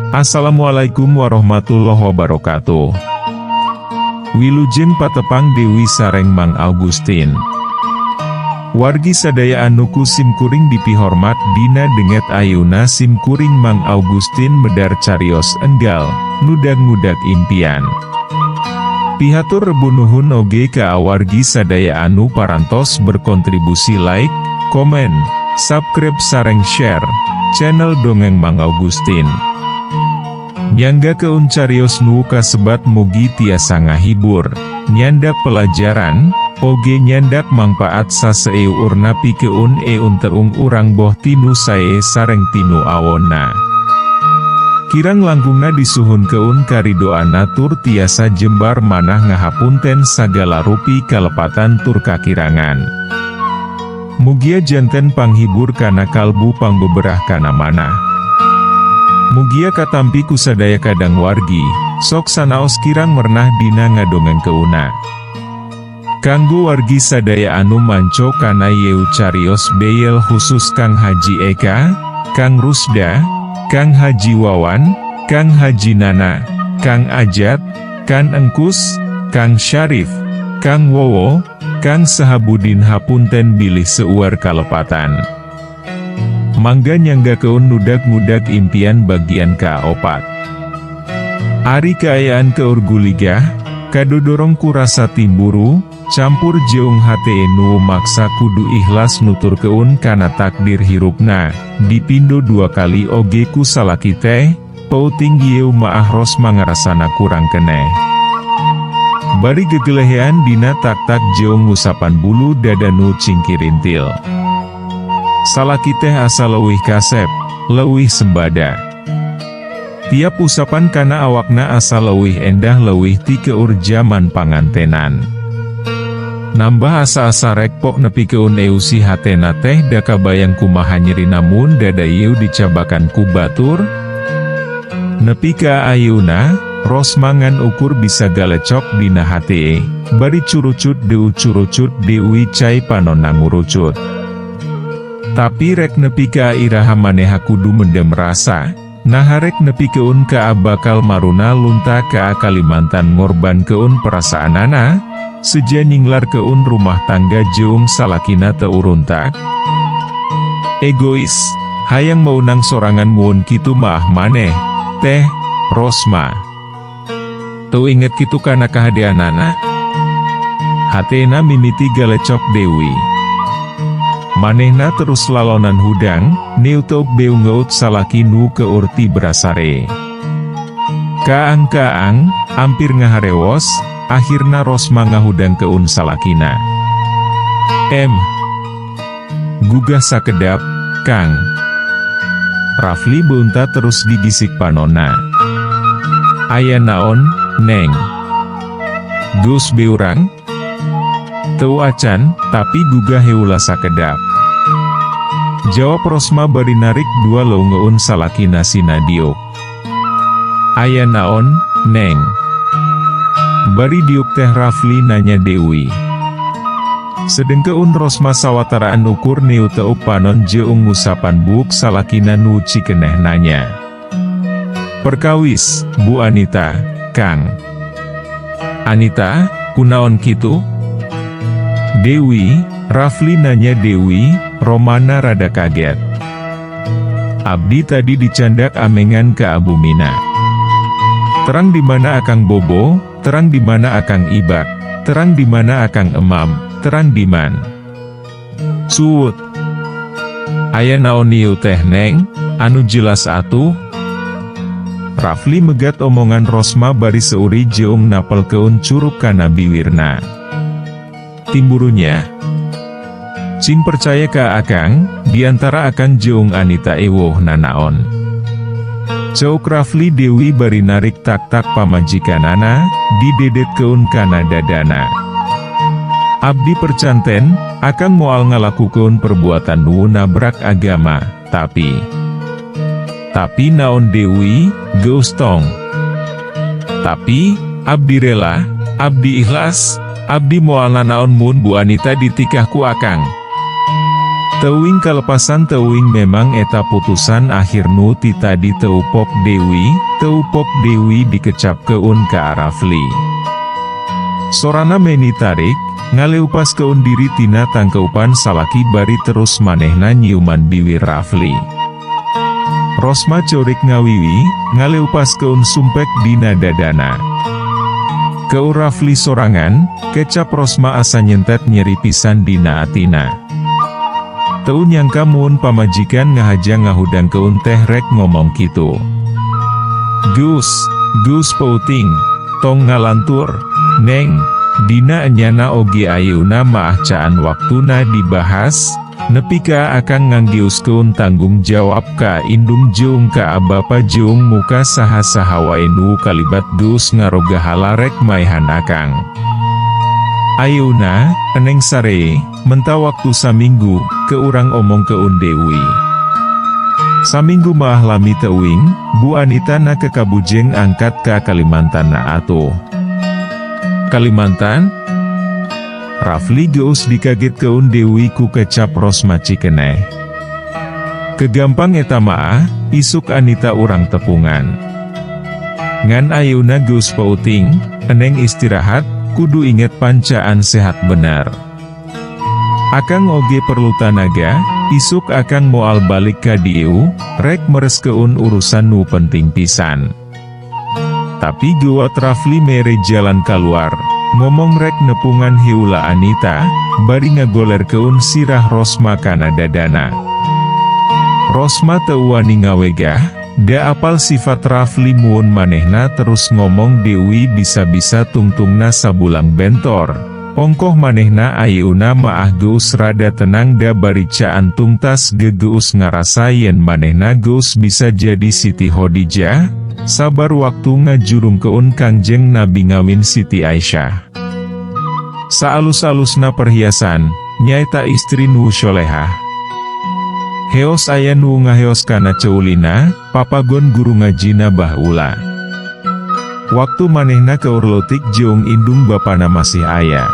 Assalamualaikum warahmatullahi wabarakatuh. Wilujeng patepang Dewi sareng Mang Augustin. Wargi sadaya anu ku simkuring dipihormat, dina dinten ayeuna simkuring Mang Augustin medar carios enggal, nudag-ngudag impian. Pihatur rebu nuhun oge ka awargi sadaya anu parantos berkontribusi like, komen, subscribe sareng share channel Dongeng Mang Augustin. Nyanggakeun carios nu kasebat mugi tiasa ngahibur, nyandak pelajaran, oge nyandak mangpaat saseueurna pikeun eunteung urang boh tinu sae sareng tinu awonna. Kirang langkungna disuhunkeun karidoanna tur tiasa jembar manah ngahapunten sagala rupi kalepatan tur kakirangan. Mugia janten panghibur kana kalbu, pangbeberah kana manah. Mugia katampi ku sadaya kadang wargi, sok sanaos kirang mernah dina ngadongengkeunna. Kanggo wargi sadaya anu manco kana yeu carios beyel, khusus Kang Haji Eka, Kang Rusda, Kang Haji Wawan, Kang Haji Nana, Kang Ajat, Kang Engkus, Kang Syarif, Kang Wowo, Kang Sahabudin, hapunten bilih seueur kalepatan. Mangga nyanggakeun nudag-ngudag impian bagian ka-4. Ari kaayaan keur guligah, kadodorong ku rasa timburu, campur jeung hate nu maksa kudu ikhlas nuturkeun kana takdir hirupna, dipindo dua kali oge ku salaki teh, peuting ieu maah Rosma ngarasana kurang keneh. Bari gegelehean dina tak-tak jeung ngusapan bulu dada nu cingkirintil. Salaki teh asa leuwih kasep, leuwih sembada. Tiap usapan kana awakna asa leuwih endah, leuwih ti keur jaman pangantenan. Nambah asa-asa rek pok nepikeun eusi hatena teh, da kabayang kumaha nyerina mun dada ieu dicabakan ku batur. Nepi ka ayeuna, Rosma ngan ukur bisa galecok dina hate, bari curucut deu curucut deui cai panonna ngurucut. Tapi rek nepi ka iraha maneha kudu mendem rasa? Naha rek nepikeun ka bakal maruna lunta ka Kalimantan ngorbankeun perasaanana, seja nyinglarkeun rumah tangga jeung salakina teu uruntak? Egois, hayang meunang sorangan mun kitu maah maneh, teh, Rosma. Teu inget kitu kana kahadeanana? Hatena mimiti galecok deui. Manehna terus lalonan hudang, neuteuk beungeut salaki nu keur tibra sare. Kaang-kaang, ampir ngaharewos, akhirna Rosma ngahudangkeun salakina. "Em. Gugah sakedap, Kang." Rafli beunta terus gigisik panonna. "Aya naon, Neng? Geus beurang?" "Teu acan, tapi gugah heula sakedap," jawab Rosma bari narik dua leungeun salakina sina diuk. "Aya naon, Neng?" Bari diuk teh Rafli nanya deui. Sedengkeun Rosma sawataraan ukur neuteuk panon jeung ngusapan buuk salakina nu cikeneh nanya. "Perkawis, Bu Anita, Kang." "Anita, kunaon kitu? Dewi?" Rafli nanya deui, Romana rada kaget. "Abdi tadi dicandak amengan ka bumina. Terang di mana Akang Bobo, terang di mana Akang Ibak, terang di mana Akang Emam, terang di man." "Suut. Aya naon ieu teh, Neng, anu jelas atuh?" Rafli megat omongan Rosma bari seuri jeung napelkeun curuk kana biwirna. "Timburunya. Cing percaya ka Akang, diantara Akang jeung Anita ewuh nanaon," ceuk Rafli deui bari narik tak-tak pamajikanana, didedetkeun kana dadana. "Abdi percanten, Akang moal ngalakukeun perbuatan nu nabrak agama, tapi." "Tapi naon, Dewi, geus tong. Tapi, abdi rela, abdi ikhlas, abdi moal nanaon mun Bu Anita ditikah ku Akang." Teuing kalepasan teuing memang eta putusan akhir nu ti tadi teu pok Dewi, teu pok Dewi dikecapkeun ka Rafli. Sorana meni tarik, ngaleupaskeun diri tina tangkeupan salaki bari terus manehna nyiuman biwir Rafli. Rosma ceurik ngawiwi, ngaleupaskeun sumpek dina dadana. Keur Rafli sorangan, kecap Rosma asa nyentet nyeri pisan dina atina. Teu nyangka mun pamajikan ngahaja ngahudangkeun teh rek ngomong kitu. Geus, geus peuting, tong ngalantur, Neng, dina enyana oge ayeuna maah caan waktuna dibahas, nepi ka akang nganggiuskeun tanggung jawab ka indung jeung ka bapa jeung muka saha-saha wae nu kalibat geus ngaroga halarek maehan akang. Ayeuna, Eneng sare, menta waktu saminggu, ke urang omongkeun Dewi. Saminggu maah lami teuing, Bu Anita na ke kabujeng angkat ka Kalimantan na atuh. Kalimantan? Rafli geus dikagetkeun Dewi ku kecap Rosma cikeneh. Kegampang eta maah, isuk Anita urang tepungan. Ngan ayeuna geus peuting, Eneng istirahat, kudu inget pancaan sehat bener. Akang oge perlu tanaga, isuk akang moal balik ka dieu, rek mereskeun urusan nu penting pisan. Tapi gewat Rafli mere jalan keluar, ngomong rek nepungan heula Anita, bari ngagolerkeun sirah Rosma kana dadana. Rosma teu wani ngawegah, da apal sifat Rafli mun manehna terus ngomong Dewi bisa-bisa tungtungna sabulang bentor. Ongkoh manehna ayeuna maah geus rada tenang da bari caan tungtas gegeus ngarasa yen manehna geus bisa jadi Siti Khadijah, sabar waktu ngajurungkeun Kangjeng Nabi ngawin Siti Aisyah. Saalus-alusna perhiasan, nyaeta istri nu sholehah. Heos aya nu ngaheos kana ceulina, papagon guru ngajina Bah Ula. Waktu manehna keur leutik jeung indung bapana masih aya.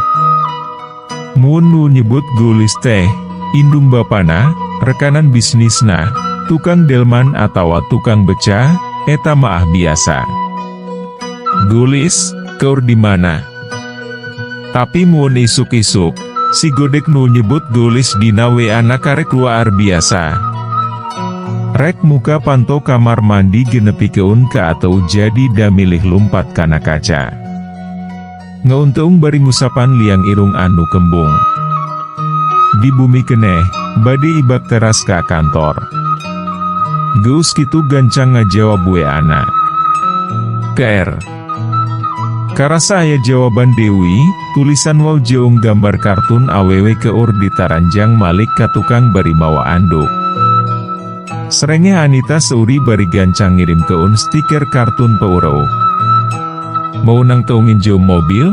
Mun nu nyebut geulis teh, indung bapana, rekanan bisnisna, tukang delman atawa tukang beca, eta maah biasa. Geulis, keur di mana? Tapi mun isuk-isuk, si godek nu nyebut geulis dina WA na karek luar biasa. Rek muka panto kamar mandi genepikeun ka atau jadi damilih lumpat kana kaca. Ngeunteung bari ngusapan liang irung anu kembung. Di bumi keneh, bade ibak teras ka kantor. Geus kitu gancang ngajawab WA na. KR. Karasa aya jawaban Dewi, tulisan wow jeung gambar kartun awewe keur ditaranjang malik ka tukang bari mawa anduk. Serengeh Anita seuri bari gancang ngirimkeun stiker kartun peureuk. Meunang teu nginjeum mobil?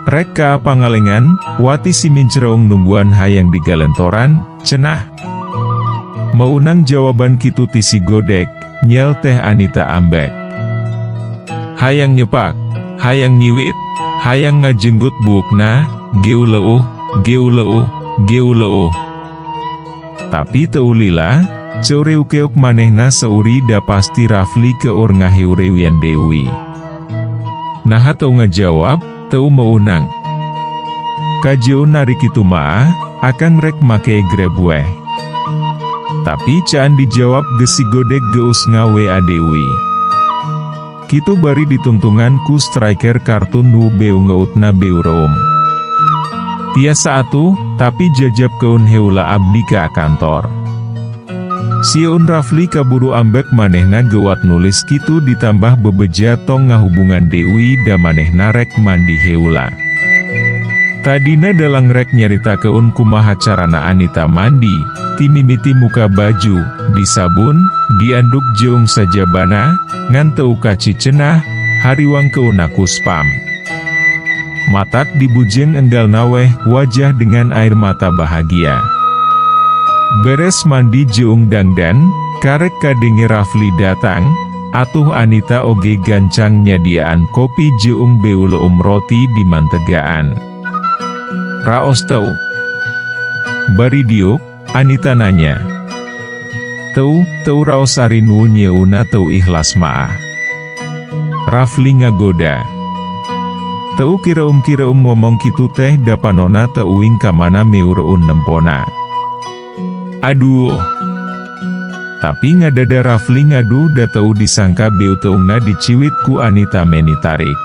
Rek ka Pangalengan, Wati si mincereung nungguan hayang digalentoran, cenah. Meunang jawaban kitu ti si godek, nyel teh Anita ambek. Hayang nyepak, hayang nyiwit, hayang ngajenggut buukna, geuleuh, geuleuh, geuleuh. Tapi teu lila, ceureuk-keuk manehna seuri da pasti Rafli keur ngaheurewian Dewi. Naha teu ngajawab, teu meunang. Kajeun ari kitu maah, akang rek make Grab weh. Tapi caan dijawab ge si godek geus nga-WA Dewi. Kitu bari ditungtungan ku striker kartun nu beungeutna beureum. Tiasa atuh, tapi jajabkeun heula abdi ka kantor. Sieun Rafli kaburu ambek manehna gewat nulis kitu ditambah bebeja tong ngahubungan Dewi da manehna rek mandi heula. Tadina dalang rek nyaritakeun kumaha carana Anita mandi, timimiti muka baju, disabun, dianduk jeung sajabana, ngan teu kaci cenah, hariwangkeunna ku spam. Matak dibujeng enggal weh wajah dengan air mata bahagia. Beres mandi jeung dangdan, karek kadenge Rafli datang, atuh Anita oge gancang nyadiaan kopi jeung beuleum roti di mantegaan. Raos teu. Bari diuk, Anita nanya. Teu, teu raos ari nu nyieunna teu ikhlas maah. Rafli ngagoda. Teu kireum-kireum ngomong kitu teh da panona teuing kamana meureun nempona. Aduh. Tapi ngadada Rafli ngaduh da teu disangka beuteungna diciwit ku Anita meni tarik.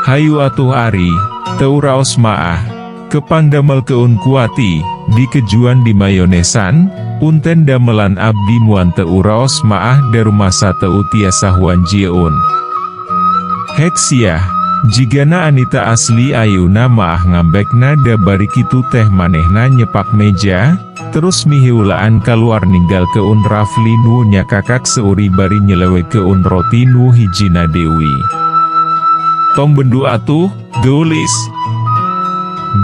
Hayu atuh ari, teu raos maah, kepang damelkeun kuati, dikejuan di mayonesan, punten damelan abdi muan teu raos maah da rumasa teu tiasa huanjieun. Hek siah, jigana Anita asli ayeuna maah ngambekna da bari kitu teh manehna nyepak meja, terus miheulaan kaluar ninggalkeun Rafli nu nyakakak seuri bari nyelewengkeun roti nu hijina Dewi. Tong bendu atuh, geulis.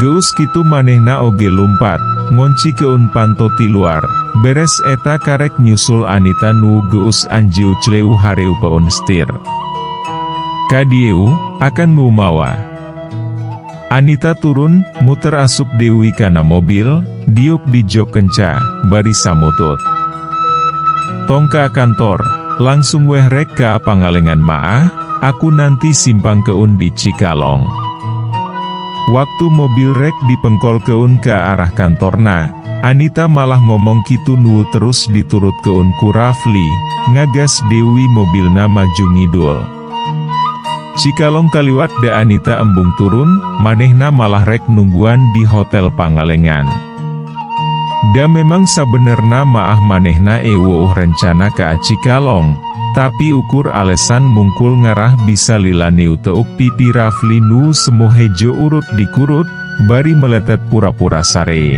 Geus kitu manehna oge lumpat, ngoncikeun panto ti luar, beres eta karek nyusul Anita nu geus anjieu cleu hareupeun stir. Ka dieu, akan nu mawa. Anita turun, muter asup Dewi kana mobil, diuk di jok kenca, bari samutut. Tong ka kantor, langsung weh rek ka Pangalengan maah, aku nanti simpangkeun di Cikalong. Waktu mobil rek dipengkolkeun ke arah kantorna, Anita malah ngomong kitu nu terus diturutkeun ku Rafli, ngagas Dewi mobilna maju ngidul. Cikalong kaliwat da Anita embung turun, manehna malah rek nungguan di Hotel Pangalengan. Da memang sabenerna maah manehna eweuh rencana ka Cikalong, tapi ukur alesan mungkul ngarah bisa lila neuteuk pipi Rafli nu semu hejo urut dikurut, bari meletet pura-pura sare.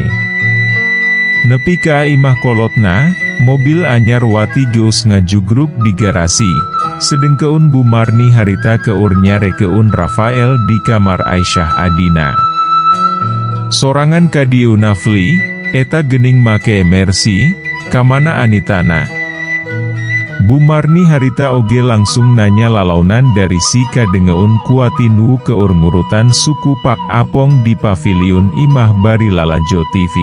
Nepi ka imah kolotna, mobil anyar Wati geus ngajugruk di garasi, sedengkeun Bu Marni harita keur nyarekeun Rafael di kamar Aisyah adina. Sorangan ka dieuna Fli, eta gening make Mercy, kamana Anitana? Bu Marni harita oge langsung nanya lalaunan dari si kadengeun ku Wati nu keur ngurutan suku Pak Apong di pavilion imah bari lalajo TV.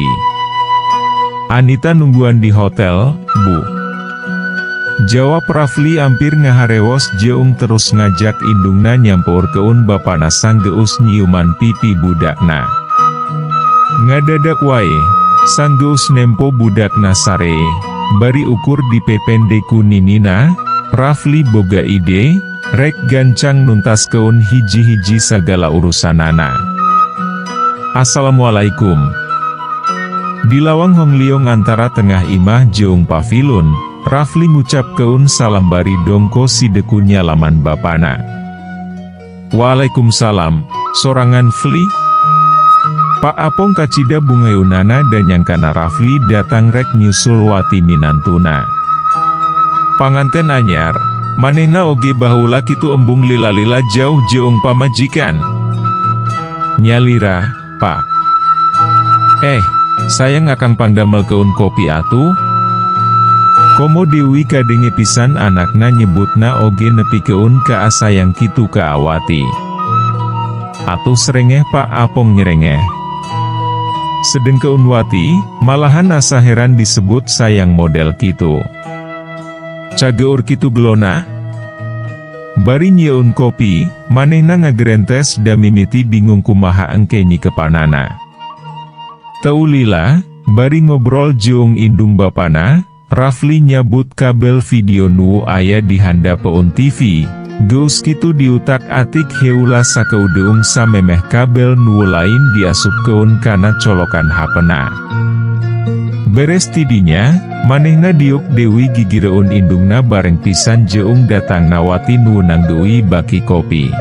Anita nungguan di hotel, Bu. Jawab Rafli ampir ngaharewos jeung terus ngajak indungna nyampeurkeun bapana sanggeus nyiuman pipi budakna. Ngadadak wae, sanggeus nempo budakna sare, bari ukur dipepende ku ninina, Rafli boga ide, rek gancang nuntaskeun hiji-hiji sagala urusanana. Assalamualaikum. Di lawang hongliong antara tengah imah jeung paviliun, Rafli ngucapkeun salam bari dongko sideku nyalaman bapana. Waalaikumsalam, sorangan Fli? Pak Apong kacida bungaeunana dan nyangkana Rafli datang rek nyusul Wati minantuna. Panganten anyar, manehna oge baheula kitu embung lila-lila jauh jeung pamajikan. Nyalira, Pak. Eh, sayang akang pangdamelkeun kopi atuh. Komo Dewi kadenge pisan anakna nyebutna oge nepikeun ka asayang kitu ka Awati. Atuh serengeh Pak Apong nyerengeh. Sedengkeun Wati, malahan asa heran disebut sayang model kitu. Cageur kitu gelona? Bari nyieun kopi, manehna ngagerentes da mimiti bingung kumaha engke nyikepanana. Teu lila, bari ngobrol jeung indung bapana, Rafli nyabut kabel video nu aya di handapeun TV, geus kitu diutak-atik heula sakeudeung samemeh kabel nu lain diasupkeun kana colokan hapena. Beres tidinya, manehna diuk Dewi gigireun indungna bareng pisan jeung datangna Wati nu nangdeui baki kopi.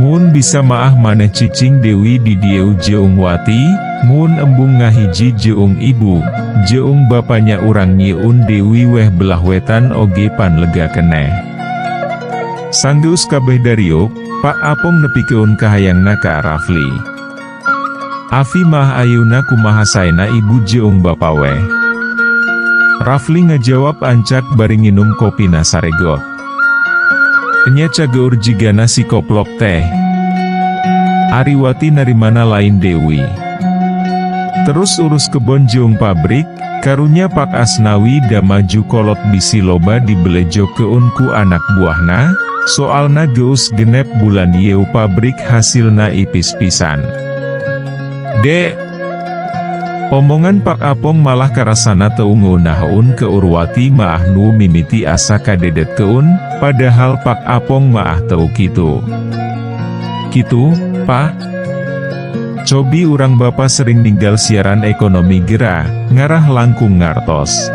Mun bisa maah maneh cicing Dewi di dieu jeung Wati, mun embung ngahiji jeung ibu, jeung bapanya urang nyieun Dewi weh belah wetan oge pan lega keneh. Sanggeus kabeh dariuk, Pak Apong nepikeun kahayangna ka Rafli. Afi mah ayeuna kumaha saena ibu jeung bapa weh. Rafli ngajawab ancak bari nginum kopina saregot. Enya cageur jigana si koplok teh. Ari Wati narimana lain Dewi. Terus urus kebon jeung pabrik, karunya Pak Asnawi da maju kolot bisi loba dibelejokeun ku anak buahna, soalna geus 6 bulan ieu pabrik hasilna ipis pisan. Dek. Omongan Pak Apong malah karasana teu ngeunaheun keur Wati maah nu mimiti asa kadedetkeun, padahal Pak Apong maah teu kitu. Kitu, Pak? Cobi urang Bapa sering ninggal siaran ekonomi gera, ngarah langkung ngartos.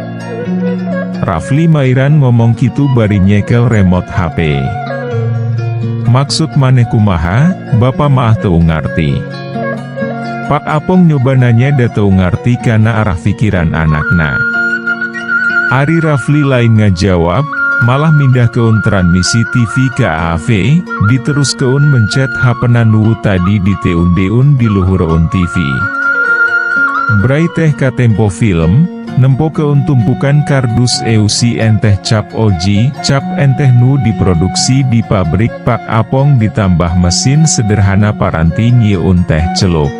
Rafli Mairan ngomong kitu bari nyekel remote HP. Maksud maneh kumaha, Bapa maah teu ngarti. Pak Apong nyoba nanya da teu ngarti kana arah pikiran anakna. Ari Rafli lain ngajawab, malah mindahkeun transmisi TV ke AV, diteruskeun mencet hapena nu tadi diteun-deun di luhureun TV. Bray teh katempo film, nempokeun tumpukan kardus eusi enteh cap OG, cap enteh nu diproduksi di pabrik Pak Apong ditambah mesin sederhana paranti nyieun teh celup.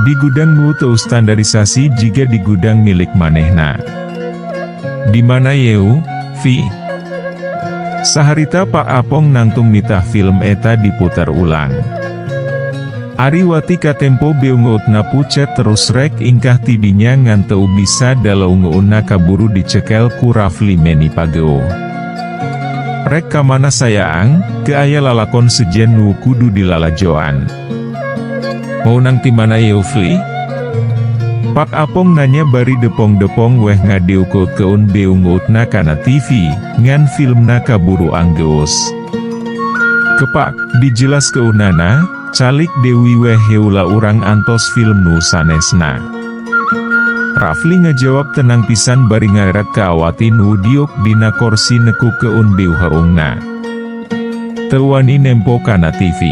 Di gudang nu teu standarisasi jiga di gudang milik manehna. Di mana yeu, Vi? Saharita Pak Apong nangtung nitah film eta diputar ulang. Ari Wati katempo beungeutna pucet terus rek ingkah tidinya ngan teu bisa da leungeunna kaburu dicekel ku Rafli meni pageuh. Rek kamana sayaang, ke aya lalakon sejen nu kudu dilalajoan. Meunang ti mana yeu, Fli? Pak Apong nanya bari depong-depong weh ngadieukeutkeun beungeutna kana TV, ngan filmna kaburu anggeus. Kepak, dijelaskeunana, calik Dewi weh heula urang antos film nu sanesna. Rafli ngajawab tenang pisan bari ngaret ka Wati nu diuk dina korsi nekukeun beuheungna. Teu wani nempo kana TV.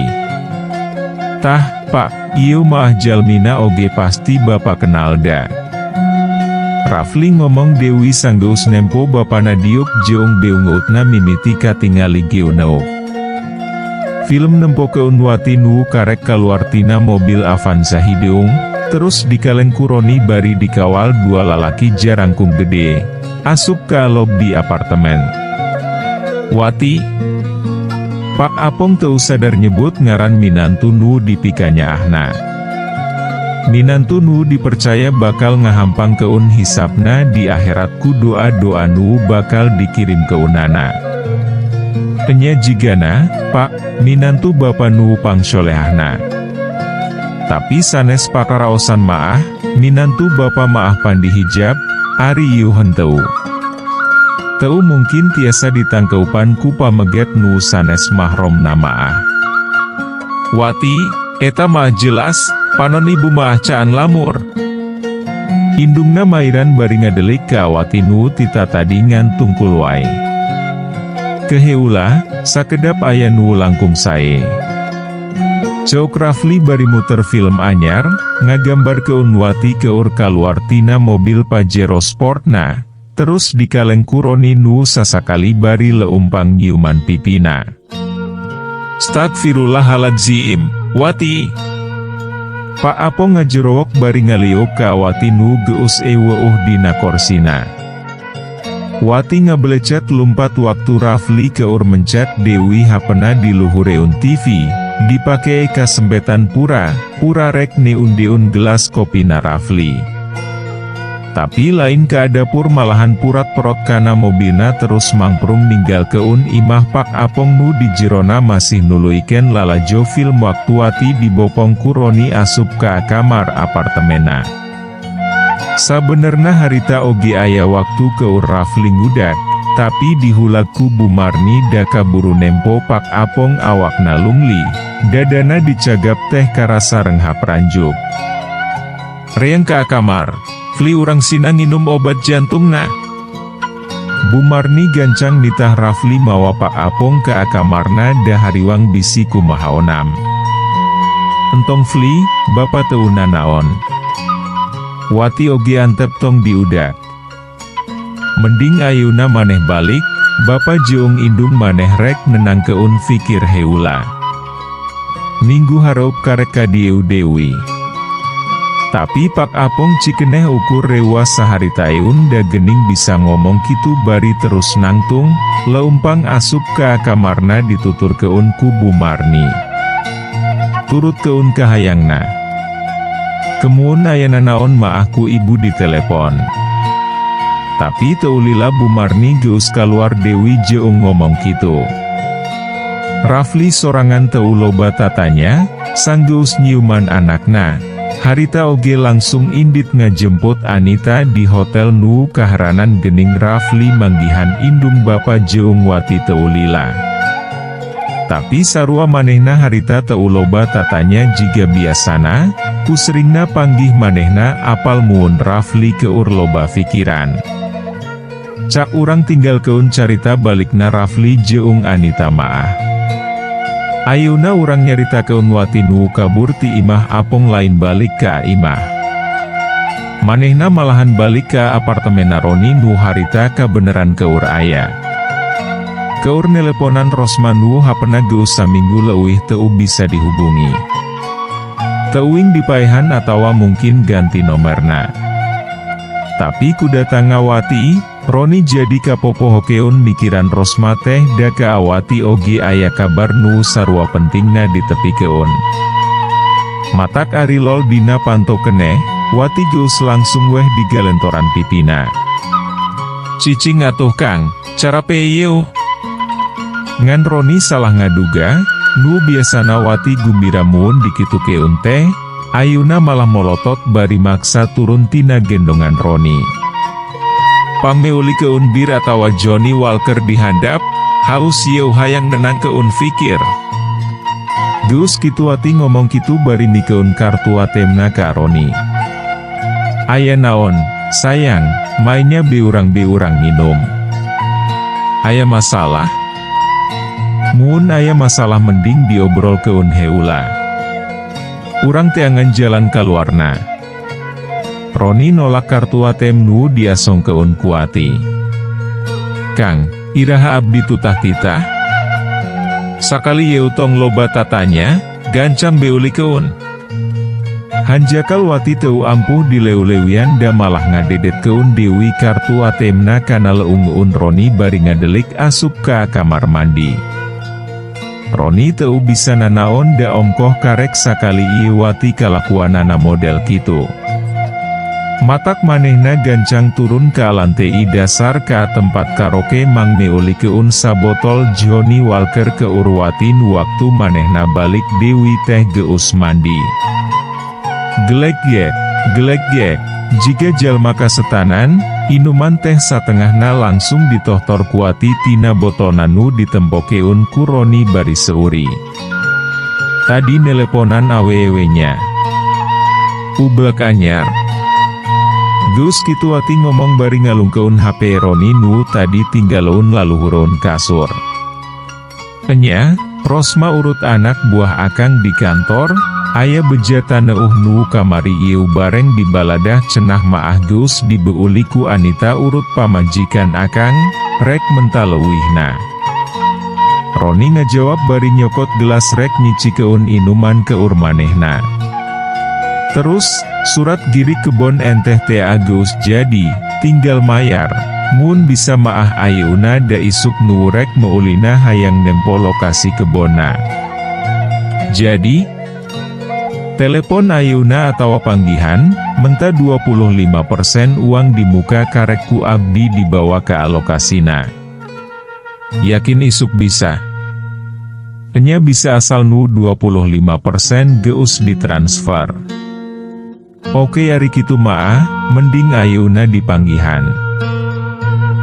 Tah, Pak, ieu maah jalmina oge pasti Bapak kenal da. Rafli ngomong Dewi sanggeus nempo bapana diuk jeung beungeutna mimiti katingali geuneuk. Film nempokeun Wati nu karek kaluar tina mobil Avanza hideung, terus dikaleng ku Roni bari dikawal dua lalaki jarangkung gede, asup ka lobi apartemen. Wati. Pak Apong teu sadar nyebut ngaran minantu nu dipikanyaahna. Minantu nu dipercaya bakal ngahampangkeun hisabna di akhirat ku doa-doa nu bakal dikirimkeunana. Enya jigana, Pak, minantu bapa nu pangsholehahna. Tapi sanes pakaraosan maah, minantu bapa maah pandi hijab, ari ieu henteu. Teu mungkin tiasa ditangkeupan ku pameget nu sanes mahromna maah. Wati, eta mah jelas, panon ibu maah caan lamur. Indungna Mairan bari ngadelik ka Wati nu tita tadi ngan tungkul wae. Keheula, sakedap aya nu langkung sae. Ceuk Rafli bari muter film anyar, ngagambarkeun Wati keur kaluar tina mobil Pajero Sportna, terus dikaleng ku Roni nu sasakali bari leumpang nyiuman pipina. Stagfirullahaladzim, Wati. Pak Apong ngajerowok bari ngaliuk ka Wati nu geus euweuh dina korsina. Wati ngabelecet lumpat waktu Rafli keur mencet Dewi hapena di luhureun TV, dipake kasempetan pura, pura rek neun-deun gelas kopina Rafli. Tapi lain ke dapur malahan purat perot kana mobilna terus mangprung ninggalkeun imah Pak Apong nu di jerona masih nuluykeun lalajo film waktu Wati dibopong ku Roni asup ka kamar apartemena. Sabenerna harita oge aya waktu keur Rafli ngudak, tapi dihulag ku Bu Marni da kaburu nempo Pak Apong awakna lungli, dadana dicagap teh karasa renghap ranjuk. Reang ka kamar, Fli, urang sina nginum obat jantungna. Bu Marni gancang nitah Rafli mawa Pak Apong ke kamarna da hariwang bisi kumaha onam. Entong, Fli, Bapa teu nanaon. Wati oge antep tong diudak. Mending ayeuna maneh balik, Bapa jeung indung maneh rek nenangkeun fikir heula. Minggu hareup karek ka dieu deui. Tapi Pak Apong cikeneh ukur rewas saharitaeun da gening bisa ngomong kitu bari terus nangtung, leumpang asup ka kamarna dituturkeun ku Bu Marni. Turutkeun kahayangna. Ke mun aya nanaon maah ku ibu di telepon. Tapi teu lila Bu Marni geus kaluar Dewi jeung ngomong kitu. Rafli sorangan teu loba tatanya, sanggeus nyiuman anakna. Harita oge langsung indit ngajemput Anita di hotel nu kaheranan gening Rafli manggihan indung bapa jeung Wati teu lila. Tapi sarua manehna harita teu loba tatanya jiga biasana, ku seringna panggih manehna apal mun Rafli keur loba fikiran. Cak urang tinggalkeun carita balikna Rafli jeung Anita maah. Ayeuna urang nyaritakeun Wati nu kabur ti imah Apong lain balik ka imah. Manehna malahan balik ka apartemen Roni nu harita kabeneran keur aya. Keur neleponan Rosma nu hapena geus saminggu leuwih teu bisa dihubungi. Teuing dipaehan atawa mungkin ganti nomerna. Tapi ku datangna Wati, Roni jadi kapopohokeun mikiran Rosma teh da ka Wati oge aya kabar nu sarua pentingna ditepikeun. Matak ari lol dina panto keneh, Wati geus langsung weh digalentoran pipina. Cicing atuh Kang, carape yeuh. Ngan Roni salah ngaduga, nu biasana Wati gumbira mun dikitukeun teh, ayeuna malah molotot bari maksa turun tina gendongan Roni. Pangmeulikeun bir atawa Johnny Walker dihandap, haus yeuh hayang nenangkeun fikir. Geus kitu Wati ngomong kitu bari mikeun kartu ATM-na ka Roni. Aya naon, sayang, mainnya beurang-beurang minum. Aya masalah? Mun aya masalah mending diobrolkeun heula. Urang teangan jalan kaluarna. Roni nolak kartu ATM nu diasongkeun ku Wati. Kang, iraha abdi tutah titah? Sakali yeuh tong loba tatanya, gancang beulikeun. Hanjakal Wati teu ampuh dileulewian da malah ngadedetkeun deui kartu ATM-na kana leungeun Roni bari ngadelik asup ka kamar mandi. Roni teu bisa nanaon da ongkoh karek sakali ieu Wati kalakuanana model kitu. Matak manehna gancang turun ka lantei dasar ka tempat karaoke mang meulikeun sabotol Johnny Walker keur Wati nu waktu manehna balik Dewi teh geus mandi. Gelek gek, gelek gek, jiga jalma kasetanan, inuman teh satengahna langsung ditohtor ku Wati tina botolna nu ditempokeun ku Roni bari seuri. Tadi neleponan awewe nya. Ublek anyar. Geus kitu Wati ngomong bari ngalungkeun HP Roni nu tadi tinggaleun laluhureun kasur. Enya, Rosma urut anak buah akang di kantor, aya beja taneuh nu kamari ieu bareng di baladah cenah maah geus dibeuli ku Anita urut pamajikan akang, rek menta leuwihna. Roni ngajawab bari nyokot gelas rek nyicikeun inuman keur manehna. Terus, surat girik kebon enteh tea geus jadi, tinggal mayar. Mun bisa maah ayeuna da isuk nu rek meulina hayang nempo lokasi kebonna. Jadi, telepon ayeuna atawa panggihan, menta 25% uang di muka karek ku abdi dibawa ke alokasina. Yakin isuk bisa? Enya bisa asal nu 25% geus ditransfer. Oke ari kitu maah, mending ayeuna dipanggihan.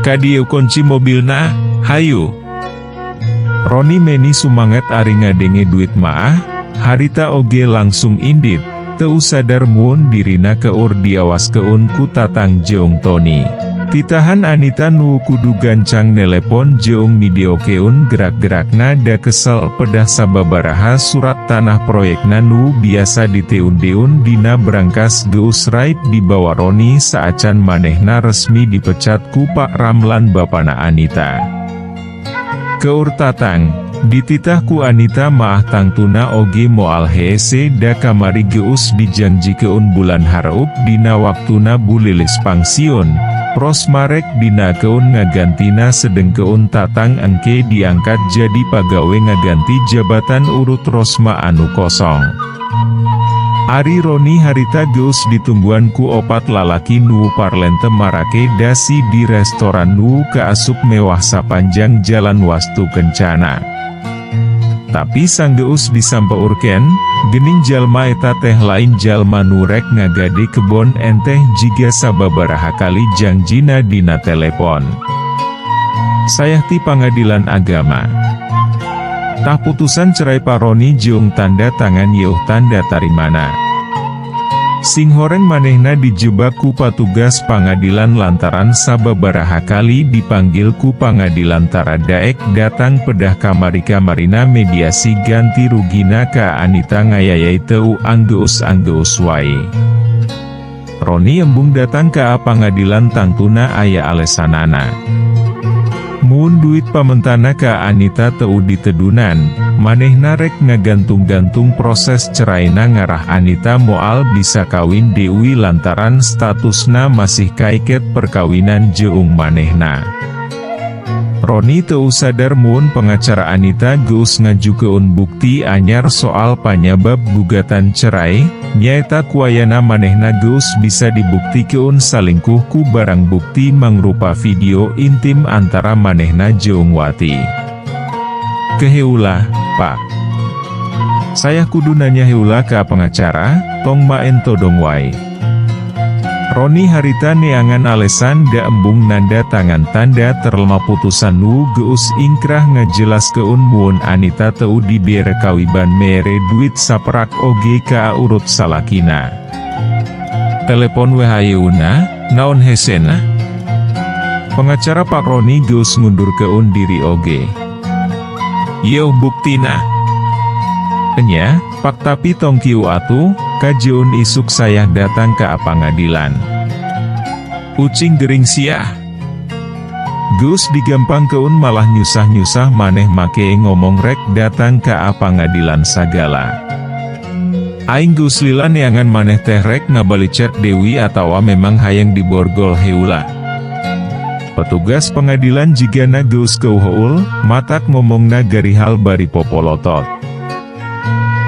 Kadieu kunci mobilna, hayu. Roni meni sumanget ari ngadenge duit maah, harita oge langsung indit, teu sadar mun dirina keur diawaskeun ku Tatang jeung Tony. Titahan Anita nu kudu gancang nelepon jeung midiokeun gerak-gerakna da kesel pedah sababaraha surat tanah proyekna nu biasa diteun-deun dina berangkas geus raib dibawa Roni saacan manehna resmi dipecat ku Pak Ramlan bapana Anita. Keur Tatang, Dititah ku Anita maah tangtuna oge moal hese da kamari geus dijanjikeun bulan hareup dina waktuna Bu Lilis pangsiun, Rosma rek dinakeun ngagantina sedengkeun Tatang engke diangkat jadi pagawe ngaganti jabatan urut Rosma anu kosong. Ari Roni harita geus ditungguan ku opat lalaki nu parlente marake dasi di restoran nu kaasup mewah sapanjang Jalan Wastu Kencana. Tapi sanggeus disampeurkeun, gening jalma eta teh lain jalma nu rek ngagade kebon enteh jiga sababaraha kali jangjina dina telepon. Sayah ti pangadilan agama. Tah putusan cerai Pa Roni jeung tanda tangan yeuh tanda tarimana. Singhoreng manehna dijebak ku patugas pangadilan lantaran sababaraha kali dipanggil ku pangadilan tara daek datang pedah kamari-kamarina mediasi ganti rugina ka Anita ngayayai teu anggeus-anggeus wae. Roni embung datang ka pangadilan tangtuna aya alesanana. Mun duit pamentana ka Anita teu ditedunan, manehna rek ngagantung-gantung proses ceraina ngarah Anita moal bisa kawin deui lantaran statusna masih kaiket perkawinan jeung manehna. Roni teu sadar mun pengacara Anita geus ngajukeun bukti anyar soal panyabab gugatan cerai, nyaeta kuayana manehna geus bisa dibuktikeun salingkuh ku barang bukti mangrupa video intim antara manehna jeung Wati. Keheula, Pak. Saya kudu nanya heula ka pengacara, tong maen todong wae. Roni harita neangan alesan da embung nanda tangan tanda terlema putusan nu geus ingkrah ngajelaskeun mun Anita teu dibere kawiban mere duit saperak oge ka urut salakina. Telepon we hayeuna, naon hesena? Pengacara Pak Roni geus ngundurkeun diri oge. Yeuh buktina. Enya, Pak, tapi tong kieu atuh, kajeun isuk saya datang ka pangadilan. Ucing gering siah. Geus digampangkeun malah nyusah-nyusah maneh make ngomong rek datang ka pangadilan sagala. Aing geus lila neangan maneh teh rek ngabalicet Dewi atawa memang hayang diborgol heula. Petugas pengadilan jigana geus keuheul, matak ngomongna garihal bari popolotot.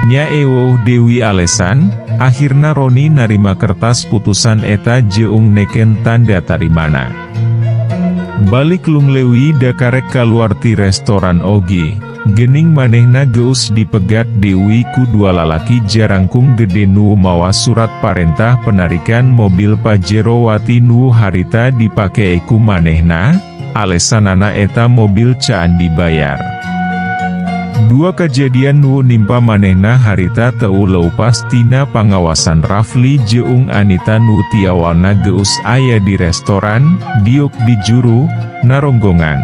Nya eweuh deui alesan, akhirna Roni narima kertas putusan eta jeung neken tanda tarimana. Balik lunglewi da karek kaluar ti restoran oge, gening manehna geus dipegat deui ku dua lalaki jarangkung gede nu mawa surat parentah penarikan mobil Pajero Wati nu harita dipake ku manehna, alesanana eta mobil caan dibayar. Dua kejadian nu nimpa manehna harita teu leupas tina pangawasan Rafli jeung Anita nu tiawalna geus aya di restoran, diuk di juru, naronggongan.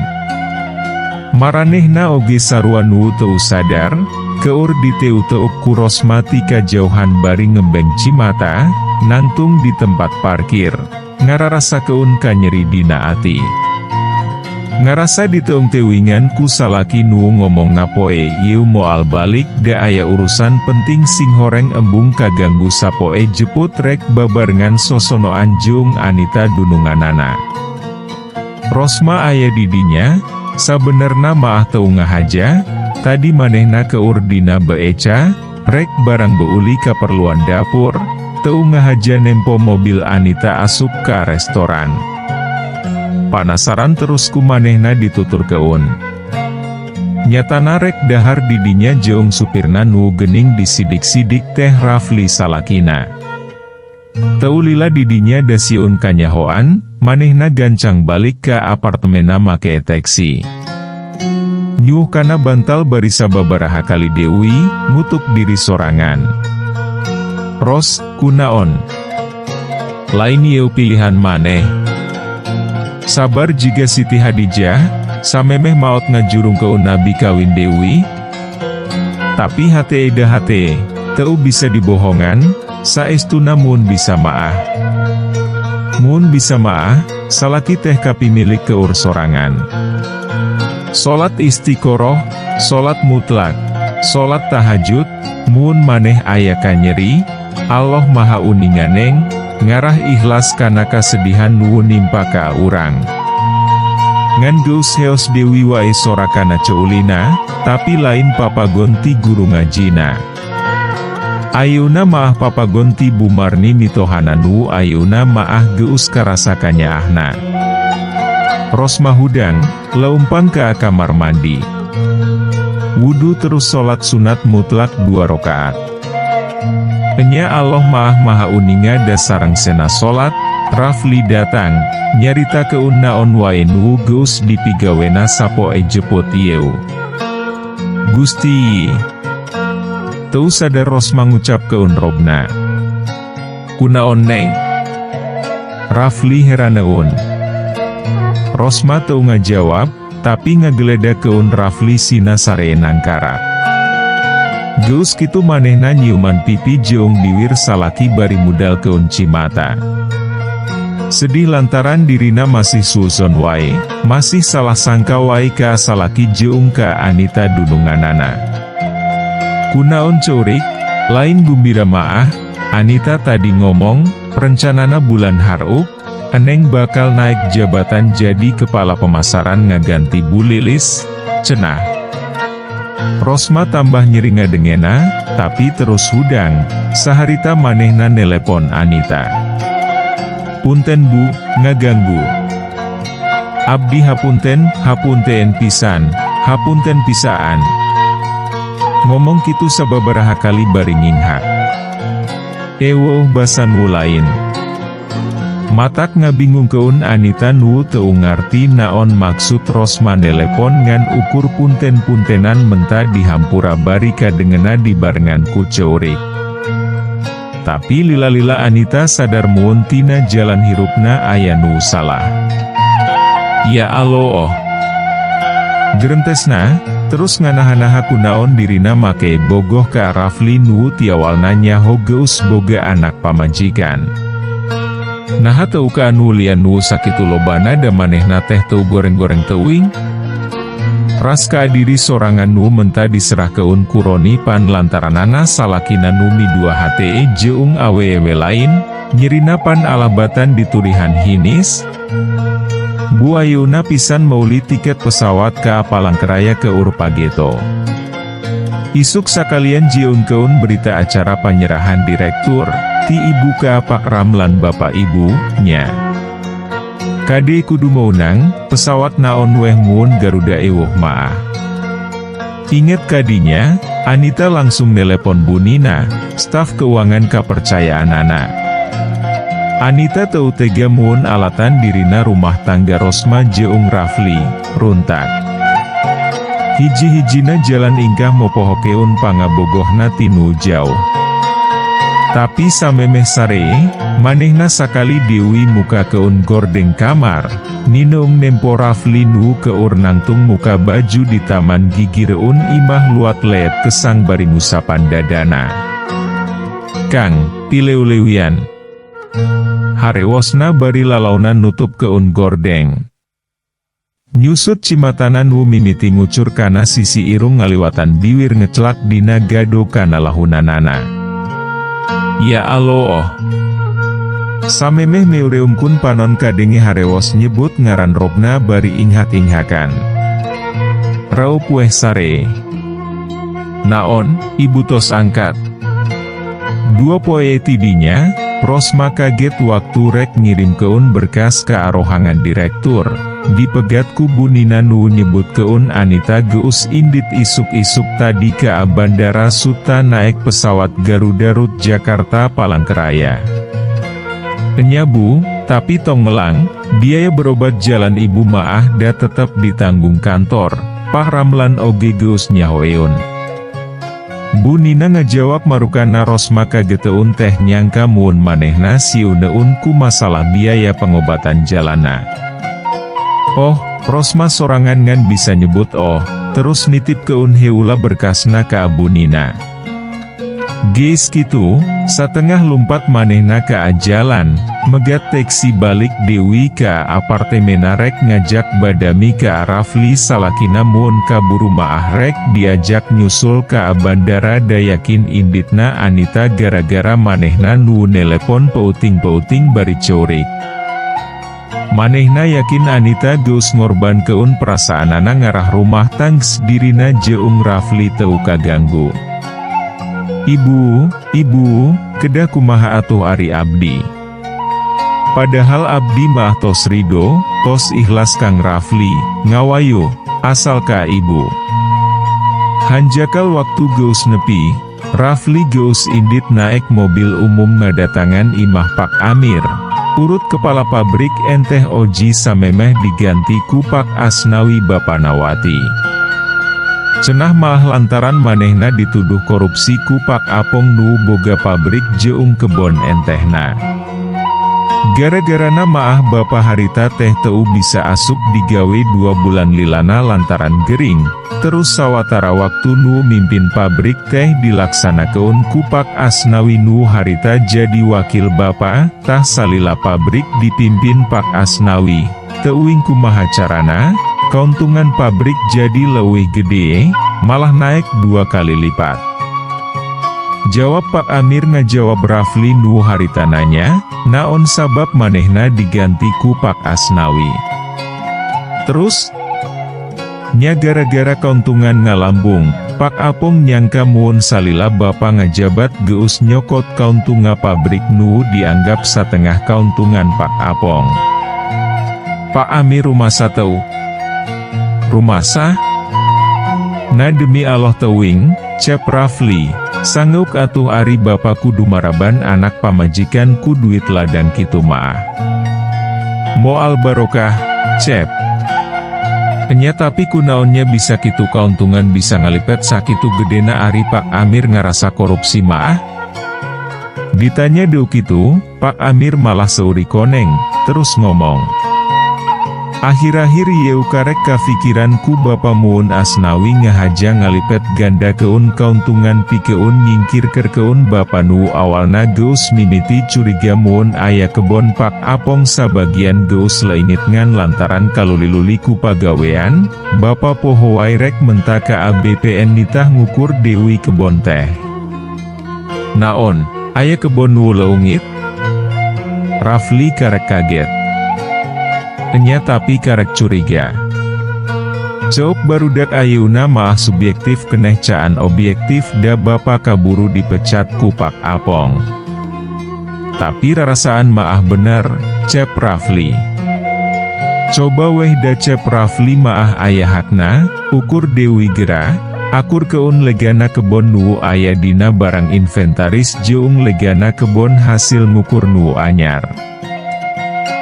Maranehna oge sarua nu teu sadar, keur diteu-teup ku Rosma ti kajauhan bari ngembeng cimata, nangtung di tempat parkir, ngararasakeun kanyeri dina ati. Ngarasa diteung-teuingan ku salaki nu ngomongna poe ieu moal balik da aya urusan penting singhoreng embung kaganggu sapoe jeput rek babarengan sosonoan jeung Anita dununganana. Rosma aya di dinya, sabenerna maah teu ngahaja, tadi manehna keur dina beeca, rek barang beuli kaperluan dapur, teu ngahaja nempo mobil Anita asup ka restoran. Panasaran terus ku manehna dituturkeun. Nyatana rek dahar didinya jeung supirna nu gening disidik-sidik teh Rafli salakina. Teu lila didinya da sieun kanyahoan, manehna gancang balik ka apartemena make taksi. Nyuh kana bantal bari sababaraha kali deui, ngutuk diri sorangan. Ros, kunaon? Lain ieu pilihan maneh. Sabar jiga Siti Khadijah, samemeh maot ngajurungkeun Nabi kawin deui. Tapi hate da hate, teu bisa dibohongan, saestuna mun bisa maah. Mun bisa maah, salaki teh kapimilik keur sorangan. Salat istiqoroh, Salat mutlak, salat tahajud, mun maneh aya kanyeri, Allah Maha Uninga Neng, ngarah ikhlas kana kasedihan nu nimpa ka urang. Ngan geus heos Dewi wae sorakana ceulina, tapi lain papagon ti guru ngajina. Ayeuna maah papagon ti Bu Marni mitohana nu ayeuna maah geus karasa kanyaahna. Rosma hudang, leumpang ka kamar mandi. Wudu terus salat sunat mutlak dua rakaat. Enya Allah maah Maha Uninga da sareng sena salat, Rafli datang, nyaritakeun naon wae nu geus dipigawena sapoe jeput ieu. Gusti. Teu sadar Rosma ngucapkeun robna. Kunaon, Neng? Rafli heraneun. Rosma teu ngajawab, tapi ngageledakeun Rafli sina saree nangkarak. Geus kitu manehna nyiuman pipi jeung biwir salaki bari mudalkeun cimata. Sedih lantaran dirina masih suuzon wae, masih salah sangka wae ka salaki jeung ka Anita dununganana. Kunaon ceurik? Lain gumbira maah, Anita tadi ngomong, rencanana bulan hareup, Eneng bakal naik jabatan jadi kepala pemasaran ngaganti Bu Lilis, cenah. Rosma tambah nyeri ngadengena, tapi terus hudang, saharita manehna nelepon Anita. Punten Bu, ngaganggu. Abdi hapunten, hapunten pisan, hapunten pisaan. Ngomong kitu sababaraha kali bari nginghak. Eweuh basa nu lain. Matak ngabingungkeun Anita nu teu ngarti naon maksud Rosma nelepon ngan ukur punten-puntenan menta dihampura bari kadengena dibarengan ku ceurik. Tapi lila-lila Anita sadar mun tina jalan hirupna aya nu salah. Ya Allah. Gerentesna, terus nganaha-naha kunaon dirina make bogoh ka Rafli nu tiawalna nyaho geus boga anak pamajikan. Naha teu ka anu lian nu sakitu lobana da manehna teh teu goreng-goreng teuing? Ras ka diri sorangan nu menta diserahkeun ku Roni pan lantaranana salakina nu midua hate jeung awewe lain, nyerina pan alabatan diturihan hinis? Bu, ayeuna pisan meuli tiket pesawat ka Palangkaraya ke Urpageto. Isuk sakalian jieunkeun berita acara panyerahan direktur, ti ibu ka Pak Ramlan bapak ibu, nya. Kade kudu meunang, pesawat naon weh mun Garuda ewuh maah. Inget kadinya, Anita langsung nelepon Bu Nina, staf keuangan kepercayaan anak. Anita teu tega mun alatan dirina rumah tangga Rosma jeung Rafli, runtak. Hiji-hijina jalan ingkah mopohokeun pangabogohna tinu jauh. Tapi samemeh sare, manehna sakali deui mukakeun gordeng kamar, nineung nempo Rafli nu keur nangtung muka baju di taman gigireun imah luat leet kesang bari ngusapan dadana. Kang, pileulewian. Harewosna bari lalaunan nutupkeun gordeng. Nyusut cimatana nu mimiti ngucur kana sisi irung ngaliwatan biwir ngeclak dina gado kana lahunanana. Ya Allah. Samemeh meureumkeun panon kadenge harewos nyebut ngaran robna bari inghak-inghakan. Raup weh sare. Naon, ibu tos angkat. 2 poe tidinya, Rosma kaget waktu rek ngirimkeun berkas ke arohangan direktur. Dipegat ku Bu Nina nu nyebutkeun Anita geus indit isuk-isuk tadi ke Bandara Suta naik pesawat Garuda rute Jakarta Palangkaraya. Enya Bu, tapi tong melang, biaya berobat jalan ibu maah da tetep ditanggung kantor, Pak Ramlan oge geus nyahoeun. Bu Nina ngajawab marukana Rosma kageteun teh nyangka mun manehna sieuneun ku masalah biaya pengobatan jalana. Oh, Rosma sorangan ngan bisa nyebut oh, terus nitipkeun heula berkasna ka Bu Nina. Geus kitu, satengah lumpat manehna ka jalan, megat teksi balik deui ka apartemena rek ngajak badami ka Rafli salakina mun kaburu maah rek diajak nyusul ka bandara da yakin inditna Anita gara-gara manehna nu nelepon peuting-peuting bari ceurik. Manehna yakin Anita geus ngorbankeun perasaanana ngarah rumah tangga dirina jeung Rafli teu kaganggu. Ibu, ibu, kedah kumaha atuh ari abdi? Padahal abdi mah tos ridho, tos ikhlas Kang Rafli, ngawayuh, asal ka ibu. Hanjakal waktu geus nepi, Rafli geus indit naek mobil umum ngadatangan imah Pak Amir. Urut kepala pabrik enteh Oji samemeh diganti ku Pak Asnawi Bapanawati. Cenah malah lantaran manehna dituduh korupsi ku Pak Apong nu boga pabrik jeung kebon entehna. Gara-garana maah bapa harita teh teu bisa asup digawe 2 bulan lilana lantaran gering, terus sawatara waktu nu mimpin pabrik teh dilaksanakeun ku Pak Asnawi nu harita jadi wakil bapa, tah salila pabrik dipimpin Pak Asnawi, teuing kumaha carana, keuntungan pabrik jadi leuwih gede, malah naik dua kali lipat. Jawab Pak Amir ngajawab Rafli nu harita nanya, naon sabab manehna diganti ku Pak Asnawi. Terus, nya gara-gara keuntungan ngalambung, Pak Apong nyangka mun salila bapa ngajabat geus nyokot kauntungan pabrik nu dianggap satengah kauntungan Pak Apong. Pak Amir rumasa teu. Rumasa? Nah, demi Allah teuing, cep Rafli, sanggeuk atuh ari bapa kudu maraban anak pamajikan ku duit ladang kitu maah. Moal barokah, cep. Enya, tapi kunaonnya bisa kitu, kauntungan bisa ngalipet sakitu gedena ari Pak Amir ngarasa korupsi maah? Ditanya deui kitu, Pak Amir malah seuri koneng, terus ngomong. Akhir-akhir ieu karek kafikiran ku Bapa mun Asnawi ngahaja ngalipet gandakeun kauntungan pikeun nyingkirkeun Bapa nu awalna geus mimiti curiga mun aya kebon Pak Apong sabagian geus leungit ngan lantaran kaluli-luli ku pagawean, Bapa poho wae rek menta ka BPN nitah ngukur deui kebon teh. Naon, aya kebon nu leungit? Rafli karek kaget. Enya, tapi karek curiga. Ceuk barudak ayeuna maah subjektif keneh caan objektif da bapa kaburu dipecat ku Pak Apong. Tapi rarasaan maah bener, cep Rafli. Coba weh da cep Rafli maah aya hakna, ukur deui gera, akurkeun legana kebon nu aya dina barang inventaris jeung legana kebon hasil ngukur nu anyar.